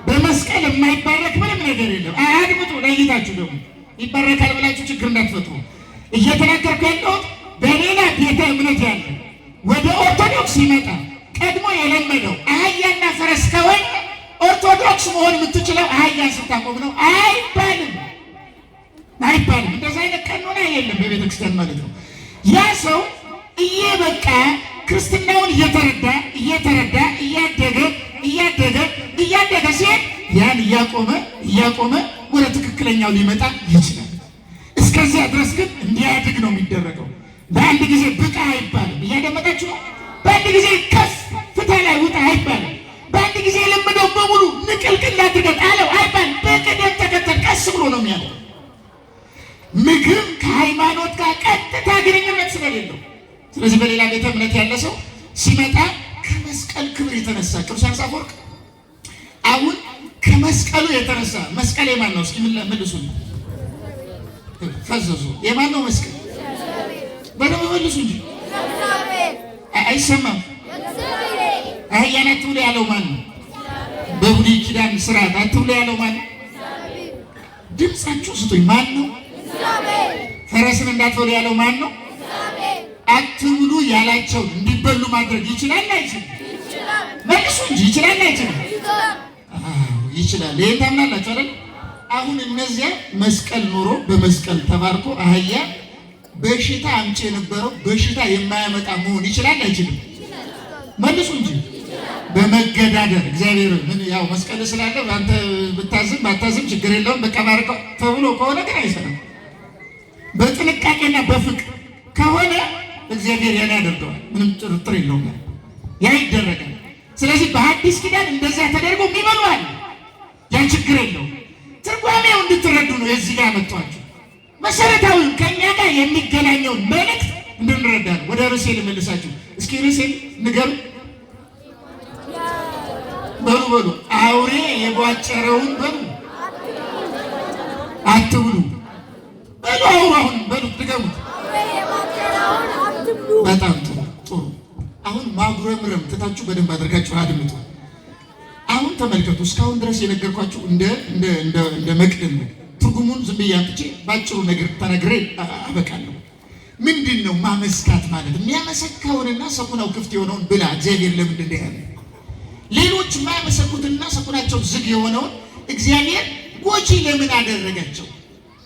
A: በመስቀል የማይባረክ ምንም ነገር የለም። አድምጡ፣ ለይታችሁ ደግሞ ይባረካል ብላችሁ ችግር እንዳትፈጥሩ። እየተናገርኩ ያለሁት በሌላ ቤተ እምነት ያለ ወደ ኦርቶዶክስ ይመጣ ቀድሞ የለመደው አህያና ፈረስ ከሆነ ኦርቶዶክስ መሆን የምትችለው አህያን ስታቆም ነው አይባልም፣ አይባልም። እንደዚህ አይነት ቀኖና የለም በቤተ ክርስቲያን ማለት ነው። ያ ሰው እየበቃ ክርስትናውን እየተረዳ እየተረዳ እያደገ እያደገ እያደገ ሲሄድ ያን እያቆመ እያቆመ ወደ ትክክለኛው ሊመጣ ይችላል። እስከዚያ ድረስ ግን እንዲያድግ ነው የሚደረገው። በአንድ ጊዜ ብቃ አይባልም። እያደመጣችሁ ነው። በአንድ ጊዜ ከፍ ፍታ ላይ ውጣ አይባልም። በአንድ ጊዜ የለመደው በሙሉ ንቅልቅል አድርገን አለው አይባልም። በቅደም ተከተል ቀስ ብሎ ነው የሚያደርገው። ምግብ ከሃይማኖት ጋር ቀጥታ ግንኙነት ስለሌለው፣ ስለዚህ በሌላ ቤተ እምነት ያለ ሰው ሲመጣ ከመስቀል ክብር የተነሳ ቅዱስ ዮሐንስ አፈወርቅ አሁን ከመስቀሉ የተነሳ መስቀል የማን ነው? እስኪ መልሱ። ፈዘዙ። የማን ነው መስቀል? በደንብ መልሱ እንጂ አይሰማም። አህያን አትብሉ ያለው ማን ነው? በብሉይ ኪዳን ስርዓት አትብሉ ያለው ማን ነው? ድምፃችሁ ስጡኝ። ማን ነው? ፈረስን እንዳትበሉ ያለው ማን ነው? አትብሉ ያላቸው እንዲበሉ ማድረግ ይችላል አይችልም? መልሱ እንጂ ይችላል አይችልም? አዎ ይችላል። ይሄን ታምናላችሁ አይደል? አሁን እነዚያ መስቀል ኖሮ በመስቀል ተባርኮ አህያ በሽታ አምጪ የነበረው በሽታ የማያመጣ መሆን ይችላል አይችልም? መልሱ እንጂ። በመገዳደር እግዚአብሔር ምን ያው መስቀል ስላለ አንተ ብታዝም ባታዝም ችግር የለውም በቃ ባርከው ተብሎ ከሆነ ግን አይሰራም። በጥንቃቄና በፍቅር ከሆነ እግዚአብሔር ያን ያደርገዋል። ምንም ጥርጥር የለውም። ያ ይደረጋል። ስለዚህ በአዲስ ኪዳን እንደዚያ ተደርጎ የሚበሉ አሉ። ያ ችግር የለውም። ትርጓሜው እንድትረዱ ነው የዚህ ጋር ያመጣኋችሁ። መሰረታዊውን ከእኛ ጋር የሚገናኘውን መልእክት እንድንረዳ ነው። ወደ ርዕሴ ልመልሳችሁ። እስኪ ርዕሴን ንገሩ። በሉ በሉ፣ አውሬ የቧጨረውን በሉ አትብሉ። በሉ አውሩ፣ አሁን በሉ ድገሙት። በጣም ጥሩ ጥሩ። አሁን ማጉረምረም ትታችሁ በደንብ አድርጋችሁ አድምጡ። አሁን ተመልከቱ። እስካሁን ድረስ የነገርኳችሁ እንደ እንደ እንደ እንደ መቅደም ነው። ትርጉሙን ዝም ብዬ አምጥቼ ባጭሩ ነገር ተናግሬ አበቃለሁ። ምንድን ነው ማመስካት ማለት? የሚያመሰካውንና ሰኮናው ክፍት የሆነውን ብላ። እግዚአብሔር ለምንድን ነው ያለ? ሌሎች የማያመሰኩትና ሰኮናቸው ዝግ የሆነውን እግዚአብሔር ጎጂ ለምን አደረጋቸው?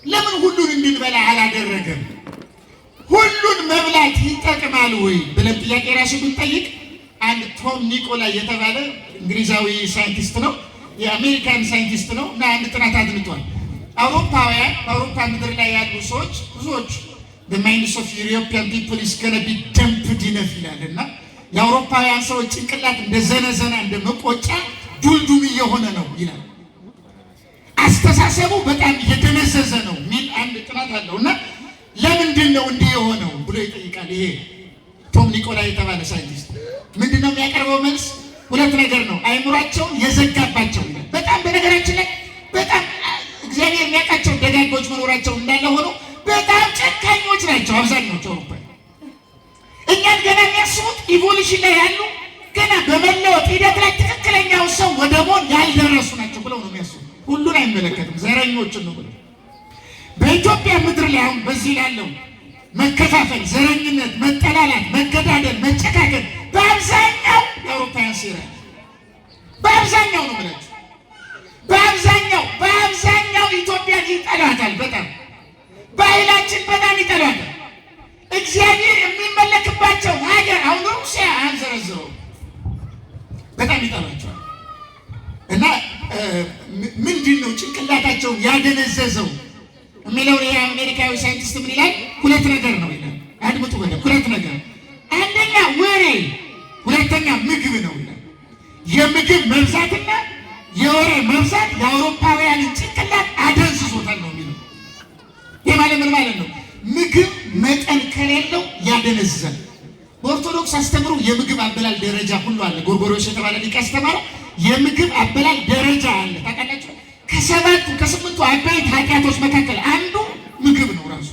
A: ለምን ሁሉን እንድንበላ አላደረገም? ሁሉን መብላት ይጠቅማል ወይ ብለን ጥያቄ ራሱ ብንጠይቅ አንድ ቶም ኒኮላይ የተባለ እንግሊዛዊ ሳይንቲስት ነው፣ የአሜሪካን ሳይንቲስት ነው እና አንድ ጥናት አድንቷል። አውሮፓውያን፣ በአውሮፓ ምድር ላይ ያሉ ሰዎች ብዙዎች "the minds of European people is gonna be dumped enough" ይላል እና የአውሮፓውያን ሰዎች ጭንቅላት እንደ ዘነዘና፣ እንደ መቆጫ ዱልዱም እየሆነ ነው ይላል። አስተሳሰቡ በጣም እየደነዘዘ ነው የሚል አንድ ጥናት አለው እና ለምንድን ነው እንዲህ የሆነው ብሎ ይጠይቃል። ይሄ ቶም ኒኮላይ የተባለ ሳይንቲስት ምንድን ነው የሚያቀርበው መልስ? ሁለት ነገር ነው። አይምሯቸውን የዘጋባቸው ይላል። በጣም በነገራችን ላይ በጣም እግዚአብሔር የሚያውቃቸው ደጋጎች መኖራቸው እንዳለ ሆኖ በጣም ጨካኞች ናቸው አብዛኛዎቹ አውሮፓውያን። እኛን ገና የሚያስቡት evolution ላይ ያሉ፣ ገና በመለወጥ ሂደት ላይ ትክክለኛው ሰው ወደ መሆን ያልደረሱ ናቸው ብለው ነው የሚያስቡት። ሁሉን አይመለከትም፣ ዘረኞችን ነው ብለው። በኢትዮጵያ ምድር ላይ አሁን በዚህ ላለው መከፋፈል፣ ዘረኝነት፣ መጠላላት፣ መገዳደል፣ መጨካከል በአብዛኛው የአውሮፓውያን ሴራ፣ በአብዛኛው ነው የምላችሁ። በአብዛኛው ኢትዮጵያን ይጠሏታል። በጣም ባህላችን በጣም ይጠሏታል። እግዚአብሔር የሚመለክባቸው ሀገር አሁን ሩሲያ አንዘረዝረው በጣም ይጠሏቸዋል። እና ምንድን ነው ጭንቅላታቸውን ያደነዘዘው የሚለውን ይሄ አሜሪካዊ ሳይንቲስት ምን ይላል? ሁለት ነገር ነው ይላል። አድምጡ በደንብ። ሁለት ነገር፣ አንደኛ ወሬ፣ ሁለተኛ ምግብ ነው ይላል። የምግብ መብዛትና የወሬ መብዛት የአውሮፓውያንን ጭንቅላት አደንዝዞታል ነው የሚለው። ይህ ማለት ምን ማለት ነው? ምግብ መጠን ከሌለው ያደነዝዛል። በኦርቶዶክስ አስተምሮ የምግብ አበላል ደረጃ ሁሉ አለ። ጎርጎርዮስ የተባለ ሊቅ ያስተማረው የምግብ አበላል ደረጃ አለ። ታውቃላችሁ? ከሰባቱ ከስምንቱ አበይት ኃጢአቶች መካከል አንዱ ምግብ ነው ራሱ።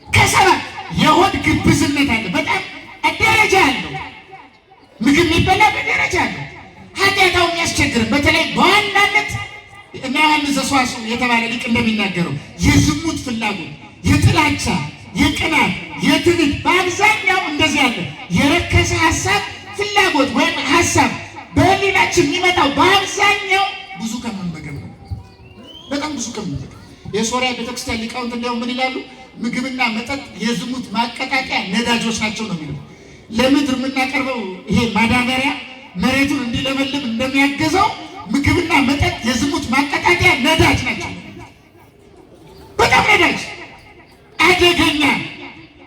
A: ከሰባት የሆድ ግብዝነት አለ። በጣም ደረጃ አለው። ምግብ የሚበላ በደረጃ አለው። ኃጢአታው የሚያስቸግርን በተለይ በዋናነት እና ዮሐንስ ዘሰዋስው የተባለ ሊቅ እንደሚናገረው የዝሙት ፍላጎት፣ የጥላቻ፣ የቅናት፣ የትዕቢት፣ በአብዛኛው እንደዚህ ያለ የረከሰ ሀሳብ ፍላጎት ወይም ሀሳብ በህሊናችን የሚመጣው በአብዛኛው ብዙ ከመመገብ ነው። በጣም ብዙ ከመመገብ። የሶሪያ ቤተክርስቲያን ሊቃውንት እንዲያውም ምን ይላሉ? ምግብና መጠጥ የዝሙት ማቀጣጠያ ነዳጆች ናቸው ነው የሚለው። ለምድር የምናቀርበው ይሄ ማዳበሪያ መሬቱን እንዲለመልም እንደሚያገዘው ምግብና መጠጥ የዝሙት ማቀጣጠያ ነዳጅ ናቸው። በጣም ነዳጅ አደገኛ፣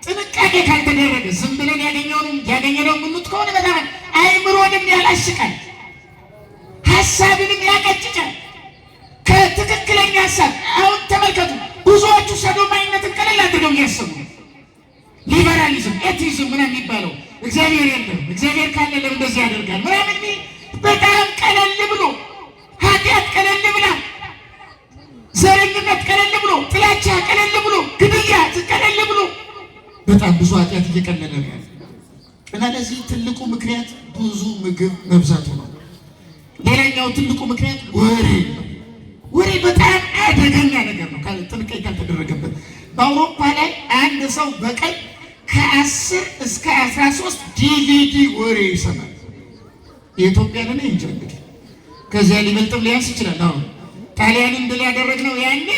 A: ጥንቃቄ ካልተደረገ ዝም ብለን ያገኘነውን የምንውጥ ከሆነ በጣም አይምሮንም ያላሽቃል፣ ሀሳብንም ያቀጭጫል። ከትክክለኛ ሀሳብ አሁን ተመልከቱ፣ ብዙዎቹ ሰዶማዊነትን ቀለል አድርገው እያሰቡ ነው። ሊበራሊዝም፣ atheism ምናምን የሚባለው፣ እግዚአብሔር የለም፣ እግዚአብሔር ካለ ለምን እንደዚህ ያደርጋል ምናምን የሚል፣ በጣም ቀለል ብሎ ኃጢአት ቀለል ብላ፣ ዘረኝነት ቀለል ብሎ፣ ጥላቻ ቀለል ብሎ፣ ግድያ ቀለል ብሎ፣ በጣም ብዙ ኃጢአት እየቀለለ ነው ያለ እና ለዚህ ትልቁ ምክንያት ብዙ ምግብ መብዛቱ ነው። ሌላኛው ትልቁ ምክንያት ወሬ ነው። ወሬ በጣም አደገኛ ነገር ነው ጥንቃቄ ካልተደረገበት። በአውሮፓ ላይ አንድ ሰው በቀን ከ10 እስከ 13 ዲቪዲ ወሬ ይሰማል። የኢትዮጵያን እኔ እንጃ፣ እንግዲህ ከዚያ ሊበልጥም ሊያንስ ይችላል። አሁን ጣሊያንን ድል ያደረግነው ያኔ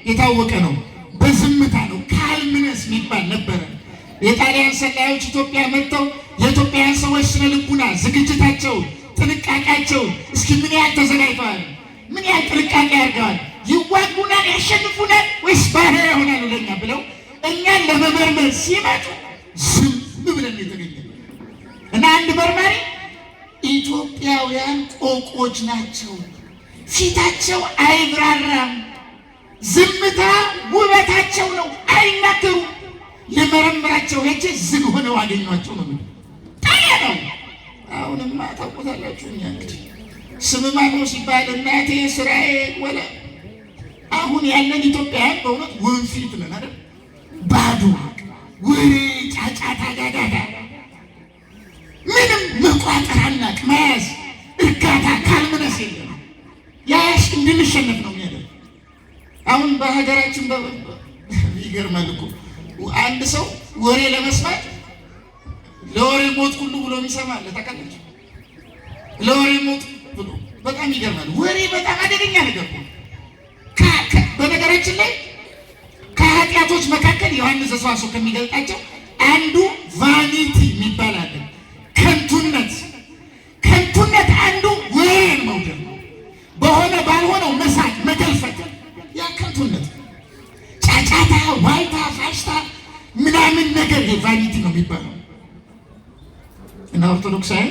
A: የታወቀ ነው፣ በዝምታ ነው። Calmness የሚባል ነበረ። የጣሊያን ሰላዮች ኢትዮጵያ መጥተው የኢትዮጵያን ሰዎች ስነ ልቡና ዝግጅታቸውን፣ ጥንቃቄያቸውን፣ እስኪ ምን ያህል ተዘጋጅተዋል፣ ምን ያህል ጥንቃቄ አድርገዋል፣ ይዋጉናል፣ ያሸንፉናል ወይስ ባሪያ ይሆናሉ ለኛ ብለው እኛን ለመመርመር ሲመጡ ዝም ብለን የተገኘ እና አንድ መርማሪ ኢትዮጵያ ኢትዮጵያውያን ቆቆች ናቸው። ፊታቸው አይብራራም። ዝምታ ውበታቸው ነው። አይናገሩም። ልመረምራቸው ሄጄ ዝግ ሆነው አገኟቸው ነው የሚለው። ጣሊያ ነው። አሁንማ ታውቁታላችሁ። እኛ እንግዲህ ስም ማነው ሲባል እናቴ ስራዬ ወለ አሁን ያለን ኢትዮጵያውያን በእውነት ወንፊት ነን አይደል? ባዶ ወሬ፣ ጫጫታ፣ ጋጋታ፣ ምንም መቋጠር አናቅ፣ መያዝ፣ እርጋታ፣ ካልምነስ የለም። ያሽ እንድንሸነፍ ነው የሚያደርግ። አሁን በሀገራችን ይገርማል እኮ አንድ ሰው ወሬ ለመስማት ለወሬ ሞት ሁሉ ብሎ የሚሰማ አለ። ታውቃላችሁ? ለወሬ ሞት ብሎ በጣም ይገርማል። ወሬ በጣም አደገኛ ነገር ነው። በነገራችን ላይ ከኃጢአቶች መካከል ዮሐንስ ዘሰዋስው ከሚገልጣቸው አንዱ vanity የሚባል አለ። ከንቱነት። ከንቱነት አንዱ ወሬን መውደድ ነው። በሆነ ባልሆነው መሳቅ፣ መገልፈጥ፣ ያ ከንቱነት፣ ጫጫታ፣ ዋይታ፣ ፋሽታ ምናምን ነገር vanity ነው የሚባለው። እና ኦርቶዶክሳውያን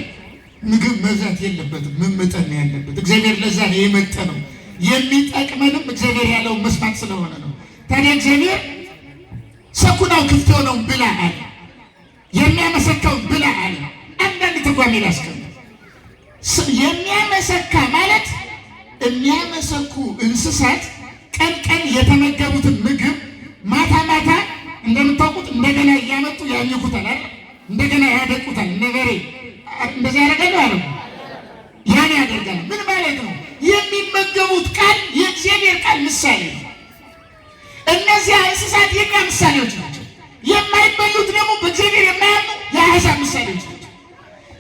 A: ምግብ መብዛት የለበትም፣ መመጠን ነው ያለበት። እግዚአብሔር ለዛ ነው የመጠነው። የሚጠቅመንም እግዚአብሔር ያለውን መስማት ስለሆነ ነው። ታዲያ እግዚአብሔር ሰኩናው ክፍት የሆነውን ብላ አለ፣ የሚያመሰካውን ብላ አለ። አንዳንድ ትርጓሜ ላስቀምጥ። የሚያመሰካ ማለት የሚያመሰኩ እንስሳት ቀን ቀን የተመገቡትን ምግብ ማታ ማታ እንደምታውቁት እንደገና እያመጡ ያኝኩታል አይደል? እንደገና ያደቁታል። እነ በሬ እንደዚህ ያደርጋሉ አለ ያን ያደርጋል። ምን ማለት ነው? የሚመገቡት ቃል የእግዚአብሔር ቃል ምሳሌ ነው። እነዚያ እንስሳት የኛ ምሳሌዎች ናቸው። የማይበሉት ደግሞ በእግዚአብሔር የማያምኑ የአሕዛብ ምሳሌዎች ናቸው።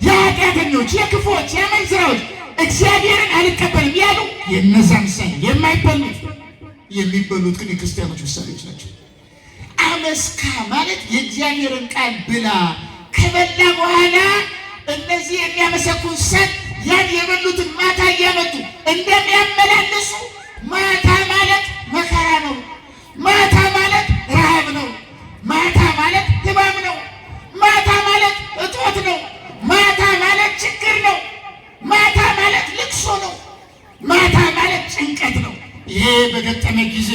A: የኃጢአተኞች፣ የክፉዎች፣ የአመንዝራዎች እግዚአብሔርን አልቀበልም ያሉ የእነዛ ምሳሌ የማይበሉት፣ የሚበሉት ግን የክርስቲያኖች ምሳሌዎች ናቸው። አመስካ ማለት የእግዚአብሔርን ቃል ብላ። ከበላ በኋላ እነዚህ የሚያመሰኩ እንስሳት ያን የበሉትን ማታ እያመጡ እንደሚያመላልሱ፣ ማታ ማለት መከራ ነው። ማታ ማለት ረሃብ ነው። ማታ ማለት ሕማም ነው። ማታ ማለት እጦት ነው። ማታ ማለት ችግር ነው። ማታ ማለት ልቅሶ ነው። ማታ ማለት ጭንቀት ነው። ይሄ በገጠመ ጊዜ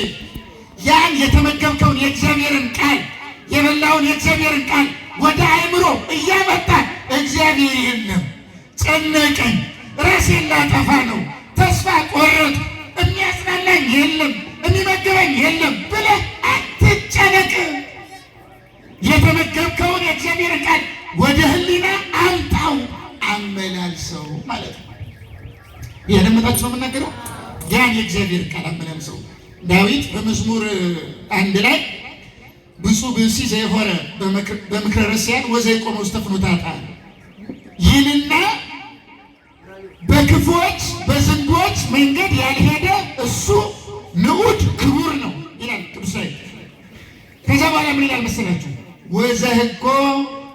A: ያን የተመገብከውን የእግዚአብሔርን ቃል፣ የበላውን የእግዚአብሔርን ቃል ወደ አእምሮ እያመጣ እግዚአብሔር የለም፣ ጨነቀኝ፣ ራሴን ላጠፋ ነው፣ ተስፋ ቆረጥኩ፣ የሚያጽናናኝ የለም፣ የሚመግበኝ የለም ብለህ አትጨነቅ። የተመገብከውን የእግዚአብሔርን ቃል ወደ ሕሊና አምጣው፣ አመላልሰው ማለት ነው። ያደመጣችሁ ነው የምናገረው። ያን የእግዚአብሔር ቃል አመላልሰው። ዳዊት በመዝሙር 1 ላይ ብፁዕ ብእሲ ዘይሖረ በምክረ ረሲዓን ወዘይቆመ ውስተ ፍኖተ ኃጥኣን ይልና በክፉዎች በዝንጉዎች መንገድ ያልሄደ እሱ ንዑድ ክቡር ነው ይላል ቅዱስ ዳዊት። ከዛ በኋላ ምን ይላል መሰላችሁ? ወዘሕጎ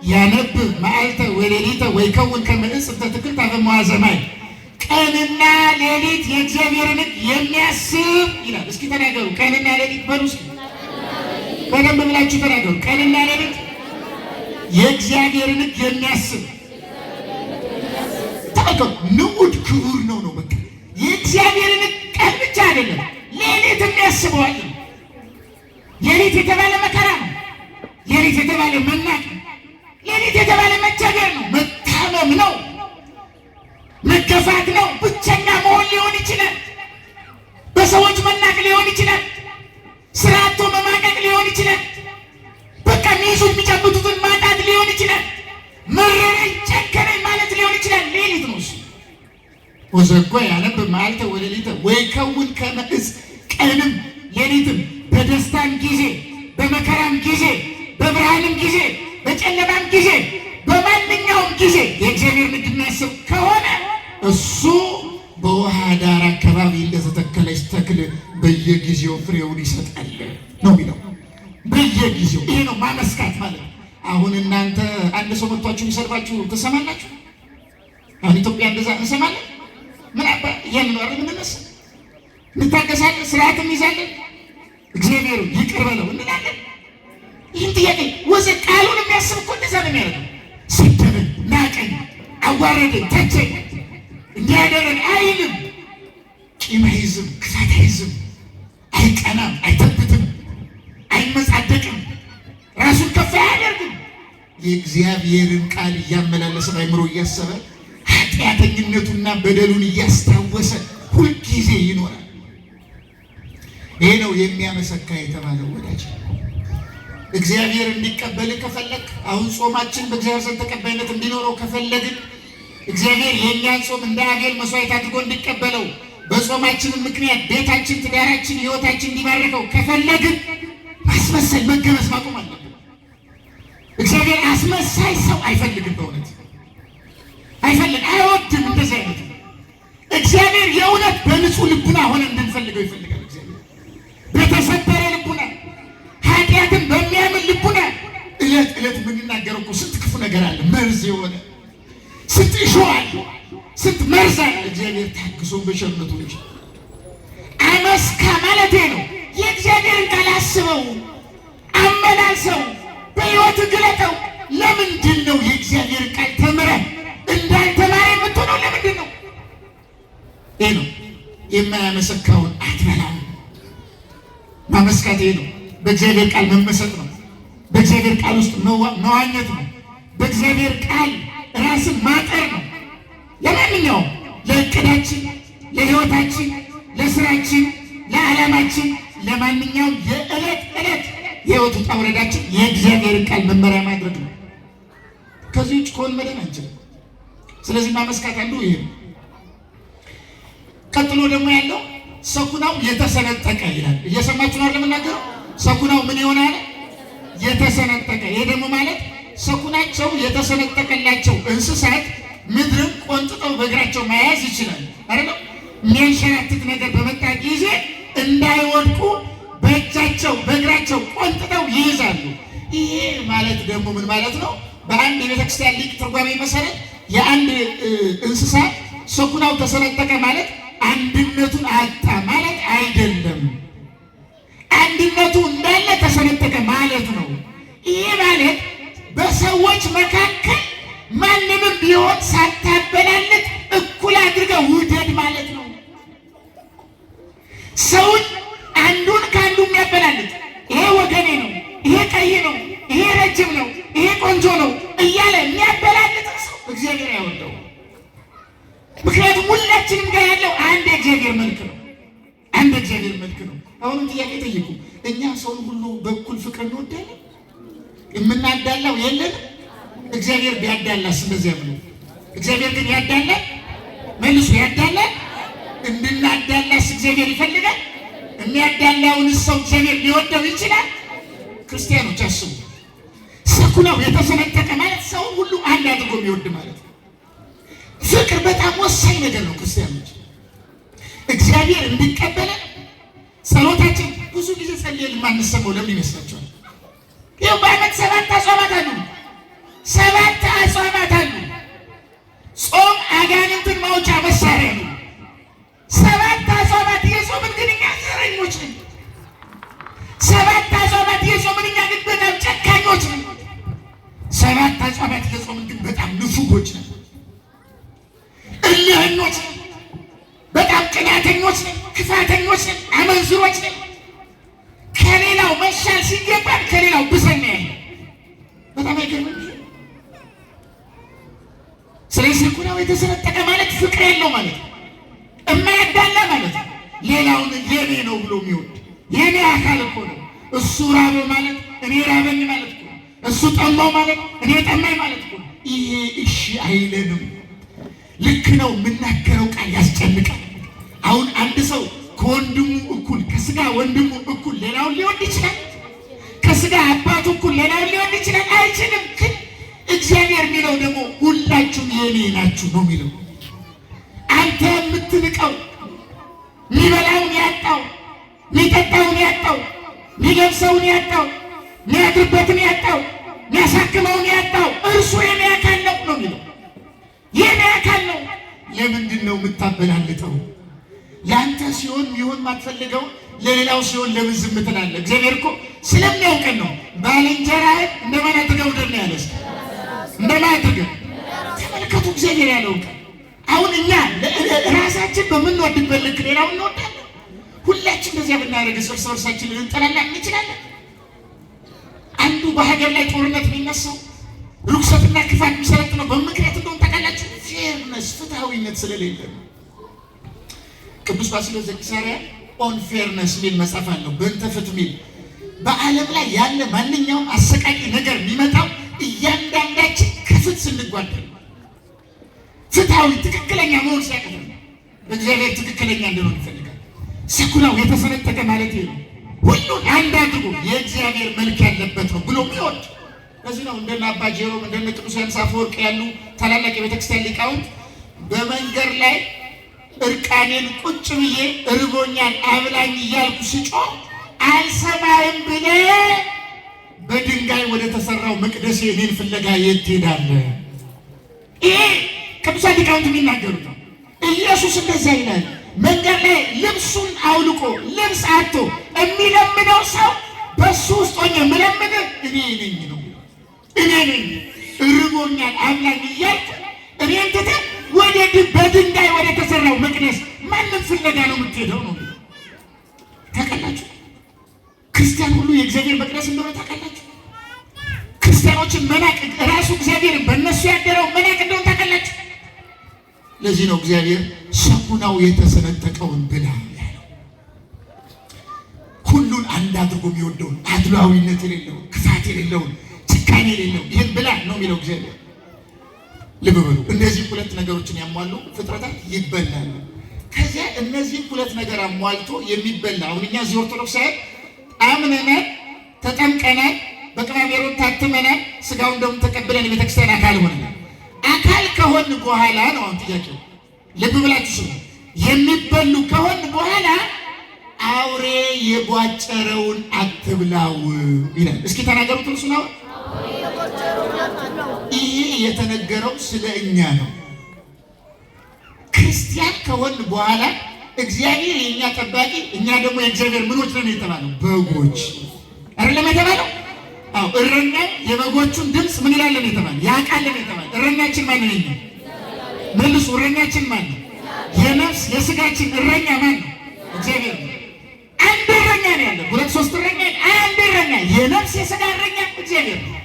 A: ያነብብ መዓልተ ወሌሊተ ወይከውን ከመ ዕፅ እንተ ትክልት አፈ ሙሓዘ ማይ፣ ቀንና ሌሊት የእግዚአብሔርን ሕግ የሚያስብ ይላል። እስኪ ተናገሩ። ቀንና ሌሊት በሉ እስኪ በደንብ ብላችሁ ተናገሩ። ቀንና ሌሊት የእግዚአብሔርን ሕግ የሚያስብ ተመልከቱ፣ ንዑድ ክቡር ነው ነው። በቃ የእግዚአብሔርን ሕግ ቀን ብቻ አይደለም ሌሊት የሚያስበዋል። ሌሊት የተባለ መከራ ነው። ሌሊት የተባለ መናቅ ነው። ሌሊት የተባለ መቸገር ነው፣ መታመም ነው፣ መገፋት ነው፣ ብቸኛ መሆን ሊሆን ይችላል። በሰዎች መናቅ ሊሆን ይችላል። ስራ አጥቶ መማቀቅ ሊሆን ይችላል። በቃ የሚይዙት የሚጨብጡትን ማጣት ሊሆን ይችላል። መረረኝ፣ ጨከነኝ ማለት ሊሆን ይችላል። ሌሊት ነው እሱ። ወዘጎ ያነብብ መዓልተ ወሌሊተ ወይከውን ከመ ዕፅ፣ ቀንም ሌሊትም በደስታም ጊዜ በመከራም ጊዜ በብርሃንም ጊዜ በጨለማም ጊዜ በማንኛውም ጊዜ የእግዚአብሔር ሕግ የሚያስብ ከሆነ እሱ በውሃ ዳር አካባቢ እንደተተከለች ተክል በየጊዜው ፍሬውን ይሰጣል ነው የሚለው። በየጊዜው ይሄ ነው ማመስካት ማለት ነው። አሁን እናንተ አንድ ሰው መጥቷችሁ የሚሰድባችሁ ትሰማላችሁ? አሁን ኢትዮጵያ እንደዛ እንሰማለን? ምን አባ ያን ነው አይደል የምንነሳ? እንታገሳለን፣ ስርዓትም ይዛለን፣ እግዚአብሔር ይቅር በለው እንላለን። ይህን ጥያቄ ወዘ ቃሉን የሚያስብ እኮ እንደዛ ነው የሚያደርገው። ሰደበኝ፣ ናቀኝ፣ አዋረደኝ፣ ተቸኝ፣ አደረገ አይልም። ቂም አይዝም፣ ክፋት አይዝም፣ አይቀናም፣ አይተብትም፣ አይመጻደቅም፣ ራሱን ከፍ አያደርግም። የእግዚአብሔርን ቃል እያመላለሰ በአእምሮ እያሰበ ኃጢአተኝነቱና በደሉን እያስታወሰ ሁልጊዜ ይኖራል። ይሄ ነው የሚያመሰካ የተባለው ወዳጅ። እግዚአብሔር እንዲቀበል ከፈለግ፣ አሁን ጾማችን በእግዚአብሔር ዘንድ ተቀባይነት እንዲኖረው ከፈለግን፣ እግዚአብሔር የእኛን ጾም እንደ አቤል መስዋዕት አድርጎ እንዲቀበለው፣ በጾማችን ምክንያት ቤታችን፣ ትዳራችን፣ ሕይወታችን እንዲባርከው ከፈለግን ማስመሰል መገበዝ ማቆም አለብን። እግዚአብሔር አስመሳይ ሰው አይፈልግም። በእውነት አይፈልግ፣ አይወድም እንደዚህ አይነት። እግዚአብሔር የእውነት በንጹህ ልቡና ሆነ እንድንፈልገው ይፈልጋል። እግዚአብሔር በተሰበረ ልቡና፣ ኃጢአትን በሚያምን ልቡና። ዕለት ዕለት የምንናገረው እኮ ስንት ክፉ ነገር አለ፣ መርዝ የሆነ ስንት እሾህ አለ፣ ስንት መርዝ አለ። እግዚአብሔር ታግሶ በቸርነቱ እንጂ አመስካ ማለቴ ነው። የእግዚአብሔርን ቃል አስበው፣ አመላልሰው፣ በሕይወት ግለጠው። ለምንድን ነው የእግዚአብሔርን ቃል ተምረህ እንዳልተማረ የምትሆነው? ለምንድን ነው? ይህ ነው የማያመሰካውን አትበላም። ማመስካት ይሄ ነው። በእግዚአብሔር ቃል መመሰጥ ነው። በእግዚአብሔር ቃል ውስጥ መዋኘት ነው። በእግዚአብሔር ቃል ራስን ማጠር ነው። ለማንኛውም ለእቅዳችን፣ ለሕይወታችን፣ ለስራችን፣ ለዓላማችን፣ ለማንኛውም የዕለት ዕለት የሕይወት ውጣ ውረዳችን የእግዚአብሔርን ቃል መመሪያ ማድረግ ነው። ከዚህ ውጭ ከሆን መዳን አንችልም። ስለዚህ ማመስካት አንዱ ይሄ ነው። ቀጥሎ ደግሞ ያለው ሰኩናው የተሰነጠቀ ይላል። እየሰማችሁ ነው አይደል የምናገረው? ሰኩናው ምን ይሆናል? የተሰነጠቀ። ይሄ ደግሞ ማለት ሰኩናቸው የተሰነጠቀላቸው እንስሳት ምድርን ቆንጥጠው በእግራቸው መያዝ ይችላል አይደል? የሚያንሸራትት ነገር በመጣ ጊዜ እንዳይወድቁ በእጃቸው በእግራቸው ቆንጥጠው ይይዛሉ። ይሄ ማለት ደግሞ ምን ማለት ነው? በአንድ የቤተክርስቲያን ሊቅ ትርጓሜ መሰረት የአንድ እንስሳ ሰኩናው ተሰነጠቀ ማለት አንድነቱን አጣ ማለት አይደለም። አንድነቱ እንዳለ ተሰነጠቀ ማለት ነው። ይሄ ማለት በሰዎች መካከል ማንንም ቢሆን ሳታበላልጥ እኩል አድርገህ ውደድ ማለት ነው። ሰውን አንዱን ከአንዱ የሚያበላልጥ፣ ይሄ ወገኔ ነው፣ ይሄ ቀይ ነው፣ ይሄ ረጅም ነው፣ ይሄ ቆንጆ ነው እያለ የሚያበላልጥ ሰው እግዚአብሔር አይወደውም። ምክንያቱም ሁላችንም ጋር ያለው አንድ የእግዚአብሔር መልክ ነው። አንድ የእግዚአብሔር መልክ ነው። አሁንም ጥያቄ ጠይቁ። እኛ ሰውን ሁሉ በኩል ፍቅር እንወዳለን? የምናዳላው የለንም? እግዚአብሔር ቢያዳላስ እንደዚያ ብሎ፣ እግዚአብሔር ግን ያዳላል? መልሶ ያዳላል? እንድናዳላስ እግዚአብሔር ይፈልጋል? የሚያዳላውን ሰው እግዚአብሔር ሊወደው ይችላል? ክርስቲያኖች አስቡ። ሰኩናው የተሰነጠቀ ማለት ሰውን ሁሉ አንድ አድርጎ የሚወድ ማለት ነው። ፍቅር በጣም ወሳኝ ነገር ነው። ክርስቲያኖች፣ እግዚአብሔር እንዲቀበለን ጸሎታችን ብዙ ጊዜ ጸልየን የማንሰማው ለምን ይመስላችኋል? ይኸው በዓመት 7 አጽዋማት አሉ። 7 አጽዋማት አሉ። ጾም አጋንንትን ማውጫ መሳሪያ ነው። 7 አጽዋማት እየጾምን ግን እኛ ዘረኞች ነን። 7 አጽዋማት እየጾምን እኛ ግን በጣም ጨካኞች ነን። 7 አጽዋማት እየጾምን ግን በጣም ንፉጎች ነን፣ እልህኞች ነን፣ በጣም ቅናተኞች ነን፣ ክፋተኞች ነን፣ አመንዝሮች ነን። ከሌላው መሻል ሲገባን ከሌላው ብሰን ያለ በጣም አይገርምም? ስለዚህ ሰኩናው የተሰነጠቀ ማለት ፍቅር ያለው ማለት ነው። እማያዳላ ማለት ነው። ሌላውን የኔ ነው ብሎ የሚወድ፣ የኔ አካል እኮ ነው። እሱ ራበው ማለት እኔ ራበኝ ማለት እኮ ነው። እሱ ጠማው ማለት እኔ ጠማኝ ማለት እኮ ነው። ይሄ እሺ አይለንም። ልክ ነው። የምናገረው ቃል ያስጨንቃል። አሁን አንድ ሰው ከወንድሙ እኩል፣ ከስጋ ወንድሙ እኩል ሌላውን ሊወድ ይችላል? ከስጋ አባቱ እኩል ሌላውን ሊወድ ይችላል? አይችልም። ግን እግዚአብሔር የሚለው ደግሞ ሁላችሁም የኔ ናችሁ ነው የሚለው። አንተ የምትንቀው፣ የሚበላውን ያጣው፣ የሚጠጣውን ያጣው፣ የሚለብሰውን ያጣው፣ የሚያድርበትን ያጣው፣ የሚያሳክመውን ያጣው እርሱ የኔ አካል ነው ነው የሚለው። የኔ አካል ነው። ለምንድን ነው የምታበላልጠው? ለአንተ ሲሆን ይሁን ማትፈልገው ለሌላው ሲሆን ለምን ዝም ትላለህ? እግዚአብሔር እኮ ስለሚያውቀን ነው። ባልንጀራህን እንደማን አድርገህ ውደድ ነው ያለው። እንደማን አድርገህ? ተመልከቱ እግዚአብሔር ያለው ቃል። አሁን እኛ ራሳችን በምንወድበት ልክ ሌላውን እንወዳለን። ሁላችን እንደዚያ ብናደርግ እርስ በርሳችን ልንጠላላ እንችላለን። አንዱ በሀገር ላይ ጦርነት የሚነሳው ርኩሰትና ክፋት የሚሰለጥነው በምክንያት እንደሆነ ታውቃላችሁ። Fairness ፍትሐዊነት ስለሌለ ነው። ቅዱስ ባስልዮስ ዘቂሳርያ On Fairness የሚል መጽሐፍ አለው። በእንተ ፍትሕ የሚል በዓለም ላይ ያለ ማንኛውም አሰቃቂ ነገር የሚመጣው እያንዳንዳችን ከፍትህ ስንጓደል፣ ፍትሐዊ ትክክለኛ መሆን ሲያቅተን፣ እግዚአብሔር ትክክለኛ እንደሆነ ይፈልጋል። ሰኩናው የተሰነጠቀ ማለት ነው። ሁሉን አንድ አድርጎ የእግዚአብሔር መልክ ያለበት ነው ብሎ የሚወድ። ለዚህ ነው እንደነ አባ ጄሮም፣ እንደነ ቅዱስ ዮሐንስ አፈወርቅ ያሉ ታላላቅ የቤተክርስቲያን ሊቃውንት በመንገድ ላይ እርቃኔን ቁጭ ብዬ እርቦኛል አብላኝ እያልኩ ስጮህ አልሰማህም ብለህ በድንጋይ ወደ ተሰራው መቅደስ እኔን ፍለጋ የት ትሄዳለህ? ይሄ ቅዱሳን ሊቃውንት የሚናገሩት ነው። ኢየሱስ እንደዚያ ይላል። መንገድ ላይ ልብሱን አውልቆ ልብስ አጥቶ የሚለምነው ሰው በሱ ውስጥ ሆኜ የምለምንህ እኔ ነኝ ነው። እኔ ነኝ፣ እርቦኛል አብላኝ እያልኩ እኔን ትተህ ወደ በድንጋይ ወደ ተሰራው መቅደስ ማንም ፍለጋ ነው የምትሄደው ነው። ታውቃላችሁ፣ ክርስቲያን ሁሉ የእግዚአብሔር መቅደስ እንደሆነ ታውቃላችሁ። ክርስቲያኖችን መናቅ ራሱ እግዚአብሔርን በእነሱ ያደረው መናቅ እንደሆነ ታውቃላችሁ። ለዚህ ነው እግዚአብሔር ሰኩናው የተሰነጠቀውን ብላ ያለው። ሁሉን አንድ አድርጎ የሚወደውን፣ አድሏዊነት የሌለውን፣ ክፋት የሌለውን፣ ጭካኔ የሌለውን ይህን ብላ ነው የሚለው እግዚአብሔር። ልብ በሉ። እነዚህ ሁለት ነገሮችን ያሟሉ ፍጥረታት ይበላሉ። ከዚያ እነዚህን ሁለት ነገር አሟልቶ የሚበላ፣ አሁን እኛ እዚህ ኦርቶዶክሳውያን አምነናል፣ ተጠምቀናል፣ በቅባ ሜሮን ታትመናል፣ ስጋውን ደግሞ ተቀብለን የቤተክርስቲያን አካል ሆነናል። አካል ከሆን በኋላ ነው አሁን ጥያቄው። ልብ ብላችሁ ስሙ። የሚበሉ ከሆን በኋላ አውሬ የቧጨረውን አትብላው ይላል። እስኪ ተናገሩት እርሱን አሁን። ይሄ የተነገረው ስለ እኛ ነው። ክርስቲያን ከሆን በኋላ እግዚአብሔር የእኛ ጠባቂ፣ እኛ ደግሞ የእግዚአብሔር ምኖች ነን የተባለው በጎች አይደለም የተባለው? አዎ፣ እረኛ የበጎቹን ድምፅ ምን ይላል የተባለው? ያውቃል የተባለው። እረኛችን ማን ነው? የኛ መልሱ፣ እረኛችን ማን ነው? የነፍስ የስጋችን እረኛ ማን ነው? እግዚአብሔር ነው። አንድ እረኛ ነው ያለው። ሁለት ሶስት እረኛ፣ አንድ እረኛ፣ የነፍስ የስጋ እረኛ እግዚአብሔር ነው።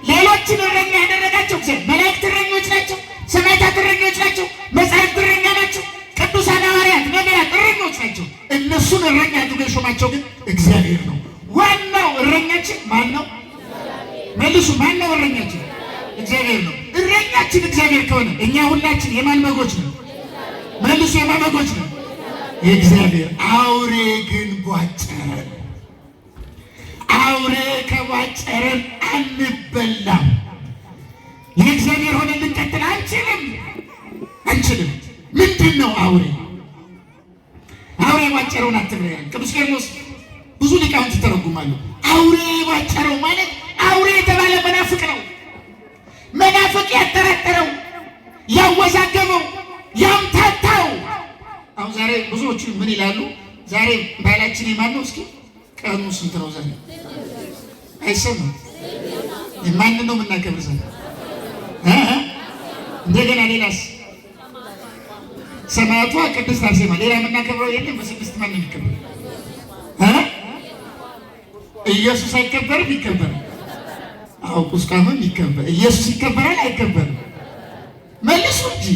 A: ሌሎችን እረኛ ያደረጋቸው እግዚአብሔር። መላእክት እረኞች ናቸው። ሰማዕታት እረኞች ናቸው። መጻሕፍት እረኛ ናቸው። ቅዱሳን ሐዋርያት፣ ነቢያት እረኞች ናቸው። እነሱን እረኛ አድርጎ የሾማቸው ግን እግዚአብሔር ነው። ዋናው እረኛችን ማን ነው? መልሱ፣ ማን ነው እረኛችን? እግዚአብሔር ነው። እረኛችን እግዚአብሔር ከሆነ እኛ ሁላችን የማን በጎች ነው? መልሱ፣ የማን በጎች ነው? የእግዚአብሔር። አውሬ ግን ቧጨረን። አውሬ ከቧጨረን አንበላም። የእግዚአብሔር ሆነን ልንቀጥል አንችልም፣ አንችልም። ምንድን ነው አውሬ? አውሬ የቧጨረውን አትብላ ይላል ቅዱስ ቄርሎስ። ብዙ ሊቃውንት ይተረጉማሉ። አውሬ የቧጨረው ማለት አውሬ የተባለ መናፍቅ ነው። መናፍቅ ያጠራጠረው፣ ያወዛገበው፣ ያምታታው። አሁን ዛሬ ብዙዎቹ ምን ይላሉ? ዛሬ ባህላችን የማን ነው? እስኪ ቀኑ ስንት ነው ዛሬ? አይሰማም። ማንን ነው የምናከብር ዛሬ? እንደገና ሌላስ? ሰማዕቷ ቅድስት አርሴማ። ሌላ የምናከብረው የለም። በስድስት ማን ነው የሚከበረው? ኢየሱስ አይከበርም? ይከበራል። አዎ ቁስቋምም ይከበር። ኢየሱስ ይከበራል አይከበርም? መልሱ እንጂ።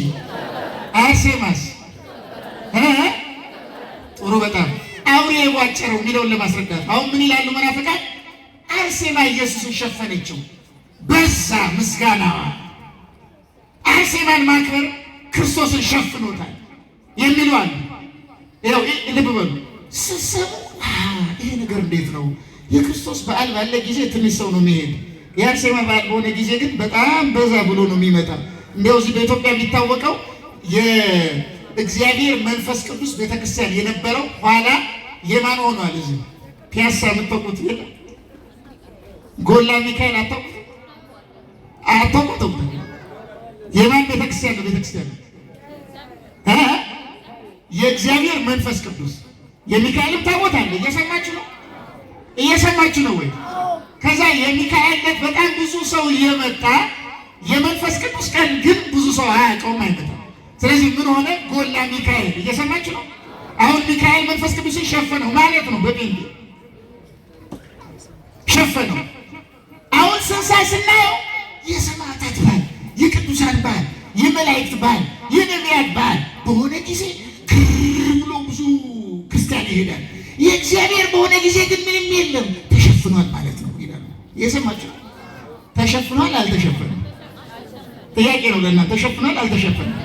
A: አርሴማስ ጥሩ። በጣም አውሬ የቧጨረው የሚለውን ለማስረዳት አሁን ምን ይላሉ መናፍቃን? አርሴማ ኢየሱስን ሸፈነችው፣ በዛ ምስጋናዋ። አርሴማን ማክበር ክርስቶስን ሸፍኖታል የሚሉ አሉ። ይኸው ልብ በሉ ስትሰሙ፣ ይሄ ነገር እንዴት ነው? የክርስቶስ በዓል ባለ ጊዜ ትንሽ ሰው ነው የሚሄድ። የአርሴማ በዓል በሆነ ጊዜ ግን በጣም በዛ ብሎ ነው የሚመጣ። እንዲያው እዚህ በኢትዮጵያ የሚታወቀው የእግዚአብሔር መንፈስ ቅዱስ ቤተክርስቲያን የነበረው ኋላ የማን ሆኗል? እዚህ ፒያሳ የምታውቁት የለም? ጎላ ሚካኤል አታውቁት? አታውቁትም? የማን ቤተክርስቲያን ነው? ቤተክርስቲያን ነው የእግዚአብሔር መንፈስ ቅዱስ። የሚካኤልም ታቦት አለ። እየሰማችሁ ነው? እየሰማችሁ ነው ወይ? ከዛ የሚካኤል ዕለት በጣም ብዙ ሰው እየመጣ የመንፈስ ቅዱስ ቀን ግን ብዙ ሰው አያውቀውም፣ አይመጣም። ስለዚህ ምን ሆነ? ጎላ ሚካኤል። እየሰማችሁ ነው? አሁን ሚካኤል መንፈስ ቅዱስን ሸፈነው ማለት ነው። በጴንጤ ሸፈነው። አሁን ትንሣኤ ስናየው የሰማዕታት በዓል፣ የቅዱሳን በዓል፣ የመላእክት በዓል፣ የነቢያት በዓል በሆነ ጊዜ ክር ብሎ ብዙ ክርስቲያን ይሄዳል። የእግዚአብሔር በሆነ ጊዜ ግን ምንም የለም፣ ተሸፍኗል ማለት ነው ይላሉ። እየሰማችሁ ነው? ተሸፍኗል አልተሸፈነም? ጥያቄ ነው ለእናንተ። ተሸፍኗል አልተሸፈነም?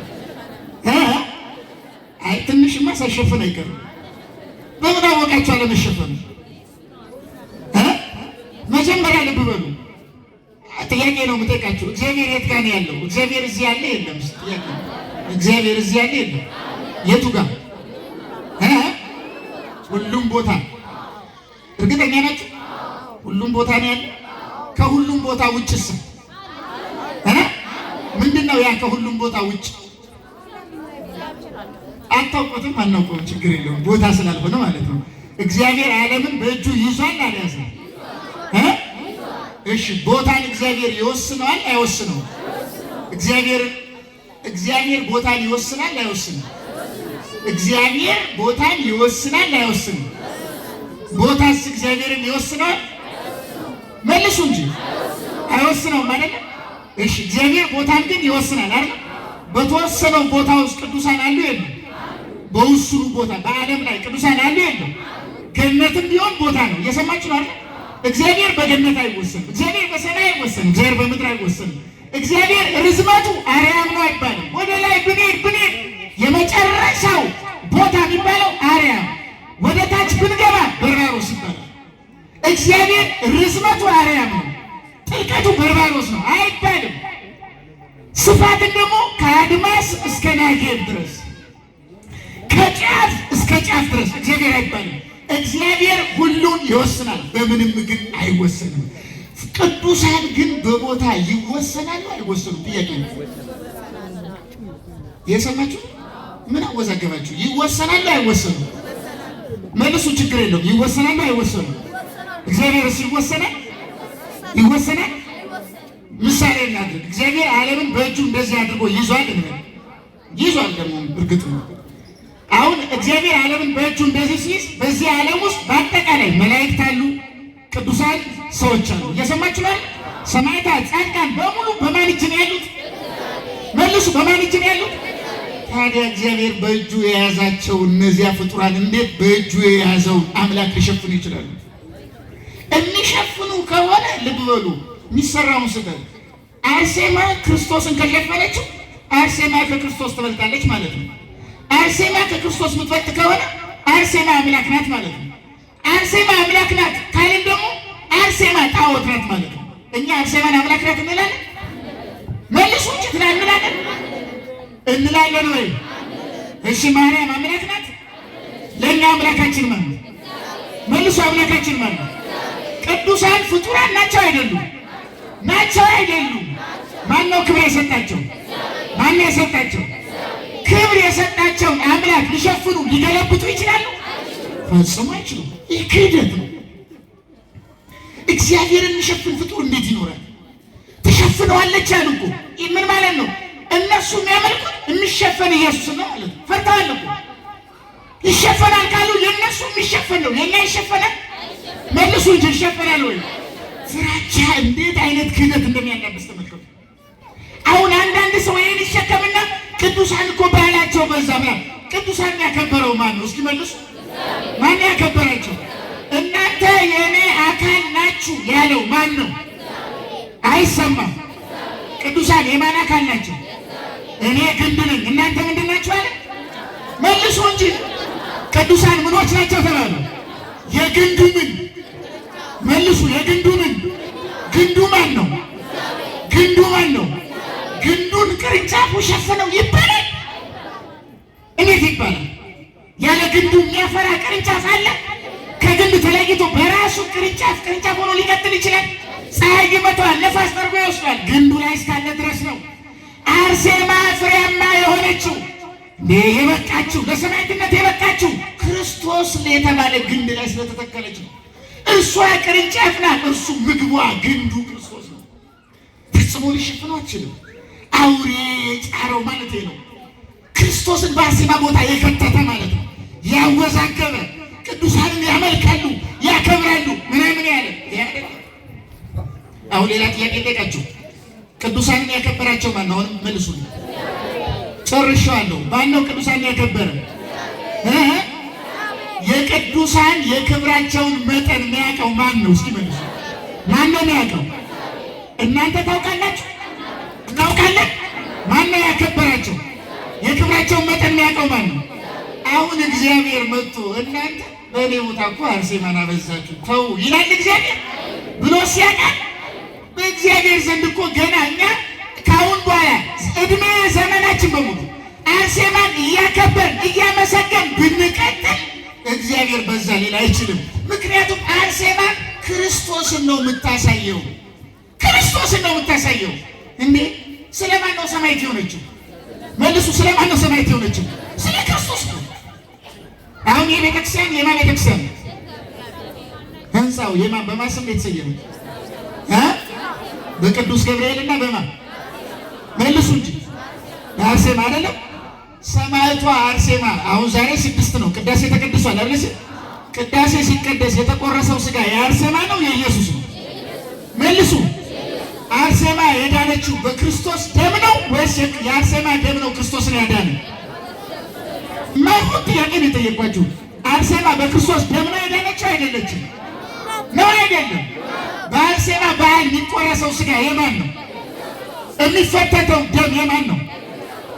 A: አይ ትንሽማ ሳይሸፈን አይቀርም። በምን አወቃችሁ አለመሸፈኑ? መጀመሪያ ልብ በሉ። ጥያቄ ነው የምጠይቃችሁ። እግዚአብሔር የት ጋር ነው ያለው? እግዚአብሔር እዚህ ያለ የለም? ጥያቄ ነው። እግዚአብሔር እዚህ ያለ የለም? የቱ ጋር? ሁሉም ቦታ። እርግጠኛ ናችሁ? ሁሉም ቦታ ነው ያለ? ከሁሉም ቦታ ውጭስ ምንድን ነው ያ? ከሁሉም ቦታ ውጭ አታውቁትም? አናውቀውም። ችግር የለውም ቦታ ስላልሆነ ማለት ነው። እግዚአብሔር ዓለምን በእጁ ይዟል አልያዘም? እሺ ቦታን እግዚአብሔር ይወስነዋል አይወስነውም? እግዚአብሔር ቦታን ይወስናል አይወስንም? እግዚአብሔር ቦታን ይወስናል አይወስንም? ቦታስ እግዚአብሔርን ይወስነዋል? መልሱ እንጂ አይወስነውም አይደል? እሺ እግዚአብሔር ቦታን ግን ይወስናል አይደል? በተወሰነው ቦታ ውስጥ ቅዱሳን አሉ የሉም? በውስኑ ቦታ በዓለም ላይ ቅዱሳን አሉ የሉም? ገነትም ቢሆን ቦታ ነው። እየሰማችሁ ነው አይደል? እግዚአብሔር በገነት አይወሰንም። እግዚአብሔር በሰማይ አይወሰንም። እግዚአብሔር በምድር አይወሰንም። እግዚአብሔር ርዝመቱ አርያም ነው አይባልም። ወደ ላይ ብንሄድ ብንሄድ የመጨረሻው ቦታ የሚባለው አርያም፣ ወደ ታች ብንገባ በርባሮስ ይባላል። እግዚአብሔር ርዝመቱ አርያም ነው፣ ጥልቀቱ በርባሮስ ነው አይባልም። ስፋትን ደግሞ ከአድማስ እስከ ናጌብ ድረስ ከጫፍ እስከ ጫፍ ድረስ እግዚአብሔር አይባልም። እግዚአብሔር ሁሉን ይወስናል፣ በምንም ግን አይወሰንም። ቅዱሳን ግን በቦታ ይወሰናሉ አይወሰኑም? ጥያቄ ነው። የሰማችሁ ምን አወዛገባችሁ? ይወሰናሉ አይወሰኑም? መልሱ፣ ችግር የለውም። ይወሰናሉ አይወሰኑም? እግዚአብሔርስ ይወሰናል? ይወሰናል? ምሳሌ እናድርግ። እግዚአብሔር ዓለምን በእጁ እንደዚህ አድርጎ ይዟል እንበል። ይዟል ደግሞ እርግጥ ነው። አሁን እግዚአብሔር ዓለምን በእጁ እንደዚህ ሲይዝ በዚህ ዓለም ውስጥ በአጠቃላይ መላእክት አሉ፣ ቅዱሳን ሰዎች አሉ። እየሰማችሁ ነው? ሰማዕታት፣ ጻድቃን በሙሉ በማን እጅ ነው ያሉት? መልሱ፣ በማን እጅ ነው ያሉት? ታዲያ እግዚአብሔር በእጁ የያዛቸው እነዚያ ፍጡራን እንዴት በእጁ የያዘውን አምላክ ሊሸፍኑ ይችላሉ? የሚሸፍኑ ከሆነ ልብ በሉ፣ የሚሰራውን ስህተት አርሴማ ክርስቶስን ከሸፈነችው አርሴማ ከክርስቶስ ትበልጣለች ማለት ነው። አርሴማ ከክርስቶስ የምትበልጥ ከሆነ አርሴማ አምላክ ናት ማለት ነው። አርሴማ አምላክ ናት ካልን ደግሞ አርሴማ ጣዖት ናት ማለት ነው። እኛ አርሴማን አምላክ ናት እንላለን? መልሱ እንጂ እንላለን እንላለን ወይ? እሺ ማርያም አምላክ ናት? ለእኛ አምላካችን ማን ነው? መልሱ፣ አምላካችን ማን ነው? ቅዱሳን ፍጡራን ናቸው አይደሉም? ናቸው አይደሉም? ማን ነው ክብር የሰጣቸው? ማን ነው የሰጣቸው? ክብር የሰጣቸውን አምላክ ሊሸፍኑ ሊገለብጡ ይችላሉ? ፈጽሞ አይችሉም። ይህ ክህደት ነው። እግዚአብሔርን የሚሸፍን ፍጡር እንዴት ይኖራል? ተሸፍነዋለች አሉ እኮ። ይህ ምን ማለት ነው? እነሱ የሚያመልኩት የሚሸፈን ኢየሱስ ነው ማለት ነው። ፈርተዋል እኮ። ይሸፈናል ካሉ የእነሱ የሚሸፈን ነው፣ የእኛ ይሸፈናል? መልሱ እንጂ ይሸፈናል ወይ? ፍራቻ እንዴት አይነት ክህደት እንደሚያላብስ ተመልከቱ። አሁን አንዳንድ ሰው ይሄን ይሸከምና ቅዱሳን እኮ ባህላቸው በዛ ምናምን። ቅዱሳን ያከበረው ማን ነው? እስኪ መልሱ። ማን ያከበራቸው? እናንተ የእኔ አካል ናችሁ ያለው ማን ነው? አይሰማም። ቅዱሳን የማን አካል ናቸው? እኔ ግንድ ነኝ፣ እናንተ ምንድን ናችሁ አለ። መልሱ እንጂ ቅዱሳን ምኖች ናቸው ተባሉ። የግንዱ ምን? መልሱ። የግንዱ ምን? ግንዱ ማን ነው? ግንዱ ማን ነው? ግንዱን ቅርንጫፉ ሸፍነው ይባላል? እንዴት ይባላል? ያለ ግንዱ የሚያፈራ ቅርንጫፍ አለ? ከግንዱ ተለይቶ በራሱ ቅርንጫፍ ቅርንጫፍ ሆኖ ሊቀጥል ይችላል? ፀሐይ ይመታዋል፣ ነፋስ ጠርጎ ይወስዷል። ግንዱ ላይ እስካለ ድረስ ነው። አርሴማ ፍሬያማ የሆነችው የበቃችው ለሰማዕትነት የበቃችው ክርስቶስ የተባለ ግንድ ላይ ስለተተከለች ነው። እርሷ ቅርንጫፍ ናት፣ እርሱ ምግቧ ግንዱ ክርስቶስ ነው። ፈጽሞ ሊሸፍነው አትችልም። አውሬ የጫረው ማለት ነው። ክርስቶስን በአርሴማ ቦታ የከተተ ማለት ነው። ያወዛገበ፣ ቅዱሳንን ያመልካሉ ያከብራሉ ምናምን ያለ። አሁን ሌላ ጥያቄ ጠይቃችሁ፣ ቅዱሳንን ያከበራቸው ማን ነው? አሁንም መልሱልኝ። ጨርሻለሁ። ማን ነው ቅዱሳንን ያከበረ? የቅዱሳን የክብራቸውን መጠን የሚያውቀው ማን ነው? እስኪ መልሱ። ማን ነው የሚያውቀው? እናንተ ታውቃላችሁ? እናውቃለን። ማን ነው ያከበራቸው? የክብራቸውን መጠን የሚያውቀው ማን ነው? አሁን እግዚአብሔር መጥቶ እናንተ በእኔ ቦታ እኮ አርሴማን አበዛችሁ ተው ይላል እግዚአብሔር ብሎ ሲያውቃል? በእግዚአብሔር ዘንድ እኮ ገና እኛ ከአሁን በኋላ እድሜ ዘመናችን በሙሉ አርሴማን እያከበርን እያመሰገን ብንቀጥል እግዚአብሔር በዛ ሌላ አይችልም። ምክንያቱም አርሴማ ክርስቶስን ነው የምታሳየው፣ ክርስቶስን ነው የምታሳየው። እንዴ ስለማን ነው ሰማዕት የሆነችው? መልሱ። ስለማን ነው ሰማዕት የሆነችው? ስለ ክርስቶስ ነው። አሁን ይህ ቤተክርስቲያን የማን ቤተክርስቲያን ነው? ህንፃው የማን በማን ስም የተሰየመው? በቅዱስ ገብርኤል እና በማን መልሱ እንጂ በአርሴማ አይደለም። ሰማዕቷ አርሴማ አሁን ዛሬ 6 ነው። ቅዳሴ ተቀድሷል አይደል? ቅዳሴ ሲቀደስ የተቆረሰው ስጋ የአርሴማ ነው የኢየሱስ ነው? መልሱ። አርሴማ የዳነችው በክርስቶስ ደም ነው ወይስ የአርሴማ ደም ነው ክርስቶስን ያዳነ? ማይሆን ጥያቄ ነው የጠየኳችሁ። አርሴማ በክርስቶስ ደም ነው የዳነችው አይደለችም? ነው አይደለም? በአርሴማ በዓል የሚቆረሰው ስጋ የማን ነው? የሚፈተተው ደም የማን ነው?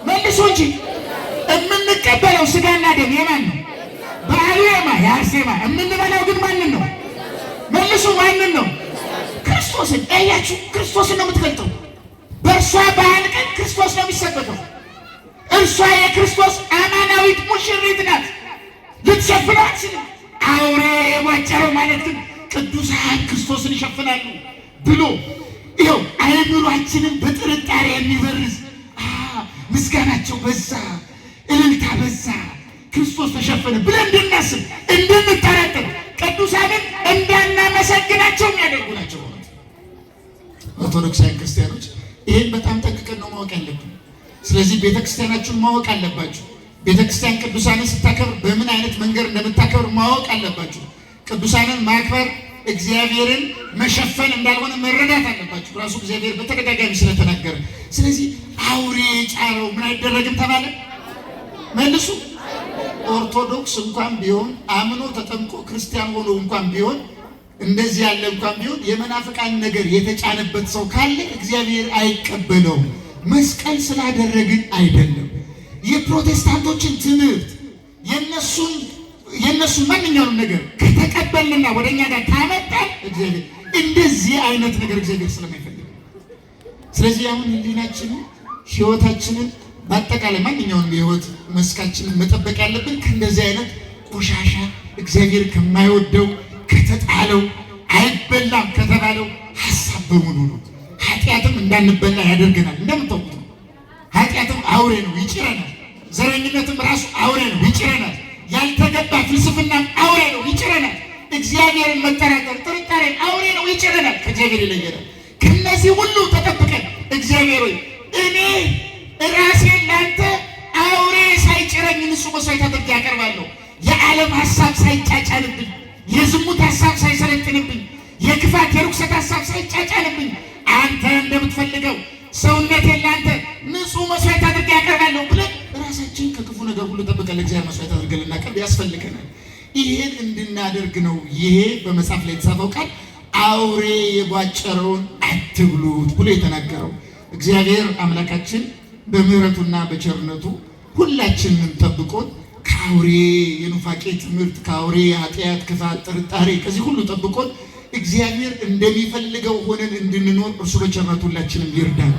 A: መልሱ እንጂ። የምንቀበለው ስጋና ደም የማን ነው? በዓሉ የማ የአርሴማ። የምንበላው ግን ማንን ነው? መልሱ፣ ማንን ነው? ክርስቶስን። እያችሁ ክርስቶስን ነው የምትገልጠው። በእርሷ በዓል ቀን ክርስቶስ ነው የሚሰበከው። እርሷ የክርስቶስ አማናዊት ሙሽሪት ናት። ልትሸፍነው አትችልም። አውሬ የቧጨረው ማለት ግን ቅዱሳን ክርስቶስን ይሸፍናሉ ብሎ ይኸው አእምሯችንን በጥርጣሬ የሚበርዝ ምስጋናቸው በዛ፣ እልልታ በዛ፣ ክርስቶስ ተሸፈነ ብለን እንድናስብ እንድንጠራጠር፣ ቅዱሳንን እንዳናመሰግናቸው የሚያደርጉ ናቸው። ኦርቶዶክሳውያን ክርስቲያኖች ይህን በጣም ጠንቅቀን ነው ማወቅ ያለብን። ስለዚህ ቤተክርስቲያናችሁን ማወቅ አለባችሁ። ቤተክርስቲያን ቅዱሳንን ስታከብር በምን አይነት መንገድ እንደምታከብር ማወቅ አለባችሁ። ቅዱሳንን ማክበር እግዚአብሔርን መሸፈን እንዳልሆነ መረዳት አለባችሁ። ራሱ እግዚአብሔር በተደጋጋሚ ስለተናገረ። ስለዚህ አውሬ የጫረው ምን አይደረግም ተባለ? መልሱ። ኦርቶዶክስ እንኳን ቢሆን፣ አምኖ ተጠምቆ ክርስቲያን ሆኖ እንኳን ቢሆን፣ እንደዚህ ያለ እንኳን ቢሆን፣ የመናፍቃን ነገር የተጫነበት ሰው ካለ እግዚአብሔር አይቀበለውም። መስቀል ስላደረግን አይደለም። የፕሮቴስታንቶችን ትምህርት የነሱን ማንኛውንም ነገር ከተቀበልንና ወደኛ ጋር ካመጣን እግዚአብሔር እንደዚህ አይነት ነገር እግዚአብሔር ስለማይፈልግ። ስለዚህ አሁን ህሊናችንን፣ ህይወታችንን፣ በአጠቃላይ ማንኛውንም የህይወት መስካችንን መጠበቅ ያለብን ከእንደዚህ አይነት ቆሻሻ፣ እግዚአብሔር ከማይወደው፣ ከተጣለው፣ አይበላም ከተባለው ሀሳብ በሙሉ ነው። ኃጢአትም እንዳንበላ ያደርገናል። እንደምታውቁት ነው። ኃጢአትም አውሬ ነው፣ ይጭረናል። ዘረኝነትም ራሱ አውሬ ነው፣ ይጭረናል። ያልተገባ ፍልስፍናም አውሬ ነው፣ ይጭረናል። እግዚአብሔርን መጠራጠር፣ ጥርጣሬን አውሬ ነው፣ ይጭረናል። ከእግዚአብሔር ይለየናል። ከነዚህ ሁሉ ተጠብቀን እግዚአብሔር ሆይ፣ እኔ ራሴን ላንተ አውሬ ሳይጭረኝ ንጹሕ መስዋዕት አድርጌ ያቀርባለሁ። የዓለም ሀሳብ ሳይጫጫንብኝ፣ የዝሙት ሀሳብ ሳይሰለጥንብኝ፣ የክፋት የርኩሰት ሀሳብ ሳይጫጫንብኝ፣ አንተ እንደምትፈልገው ሰውነቴን ለአንተ ንጹሕ መስዋዕት አድርጌ ያቀርባለሁ ብለን ራሳችን ከክፉ ነገር ሁሉ ጠብቀን ለእግዚአብሔር መስዋዕት አድርገን ልናቀርብ ያስፈልገናል። ይሄን እንድናደርግ ነው። ይሄ በመጽሐፍ ላይ የተጻፈው ቃል አውሬ የቧጨረውን አትብሉት ብሎ የተናገረው። እግዚአብሔር አምላካችን በምሕረቱና በቸርነቱ ሁላችንንም ጠብቆን ከአውሬ የኑፋቄ ትምህርት፣ ከአውሬ ኃጢአት፣ ክፋት፣ ጥርጣሬ ከዚህ ሁሉ ጠብቆን እግዚአብሔር እንደሚፈልገው ሆነን እንድንኖር እርሱ በቸርነቱ ሁላችንም ይርዳን።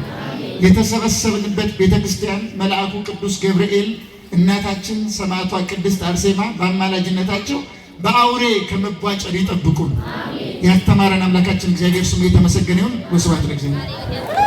A: የተሰበሰብንበት ቤተክርስቲያን መልአኩ ቅዱስ ገብርኤል፣ እናታችን ሰማዕቷ ቅድስት አርሴማ በአማላጅነታቸው በአውሬ ከመቧጨር ይጠብቁን። ያስተማረን አምላካችን እግዚአብሔር ስሙ የተመሰገነ ይሁን። ወስብሐት ለእግዚአብሔር።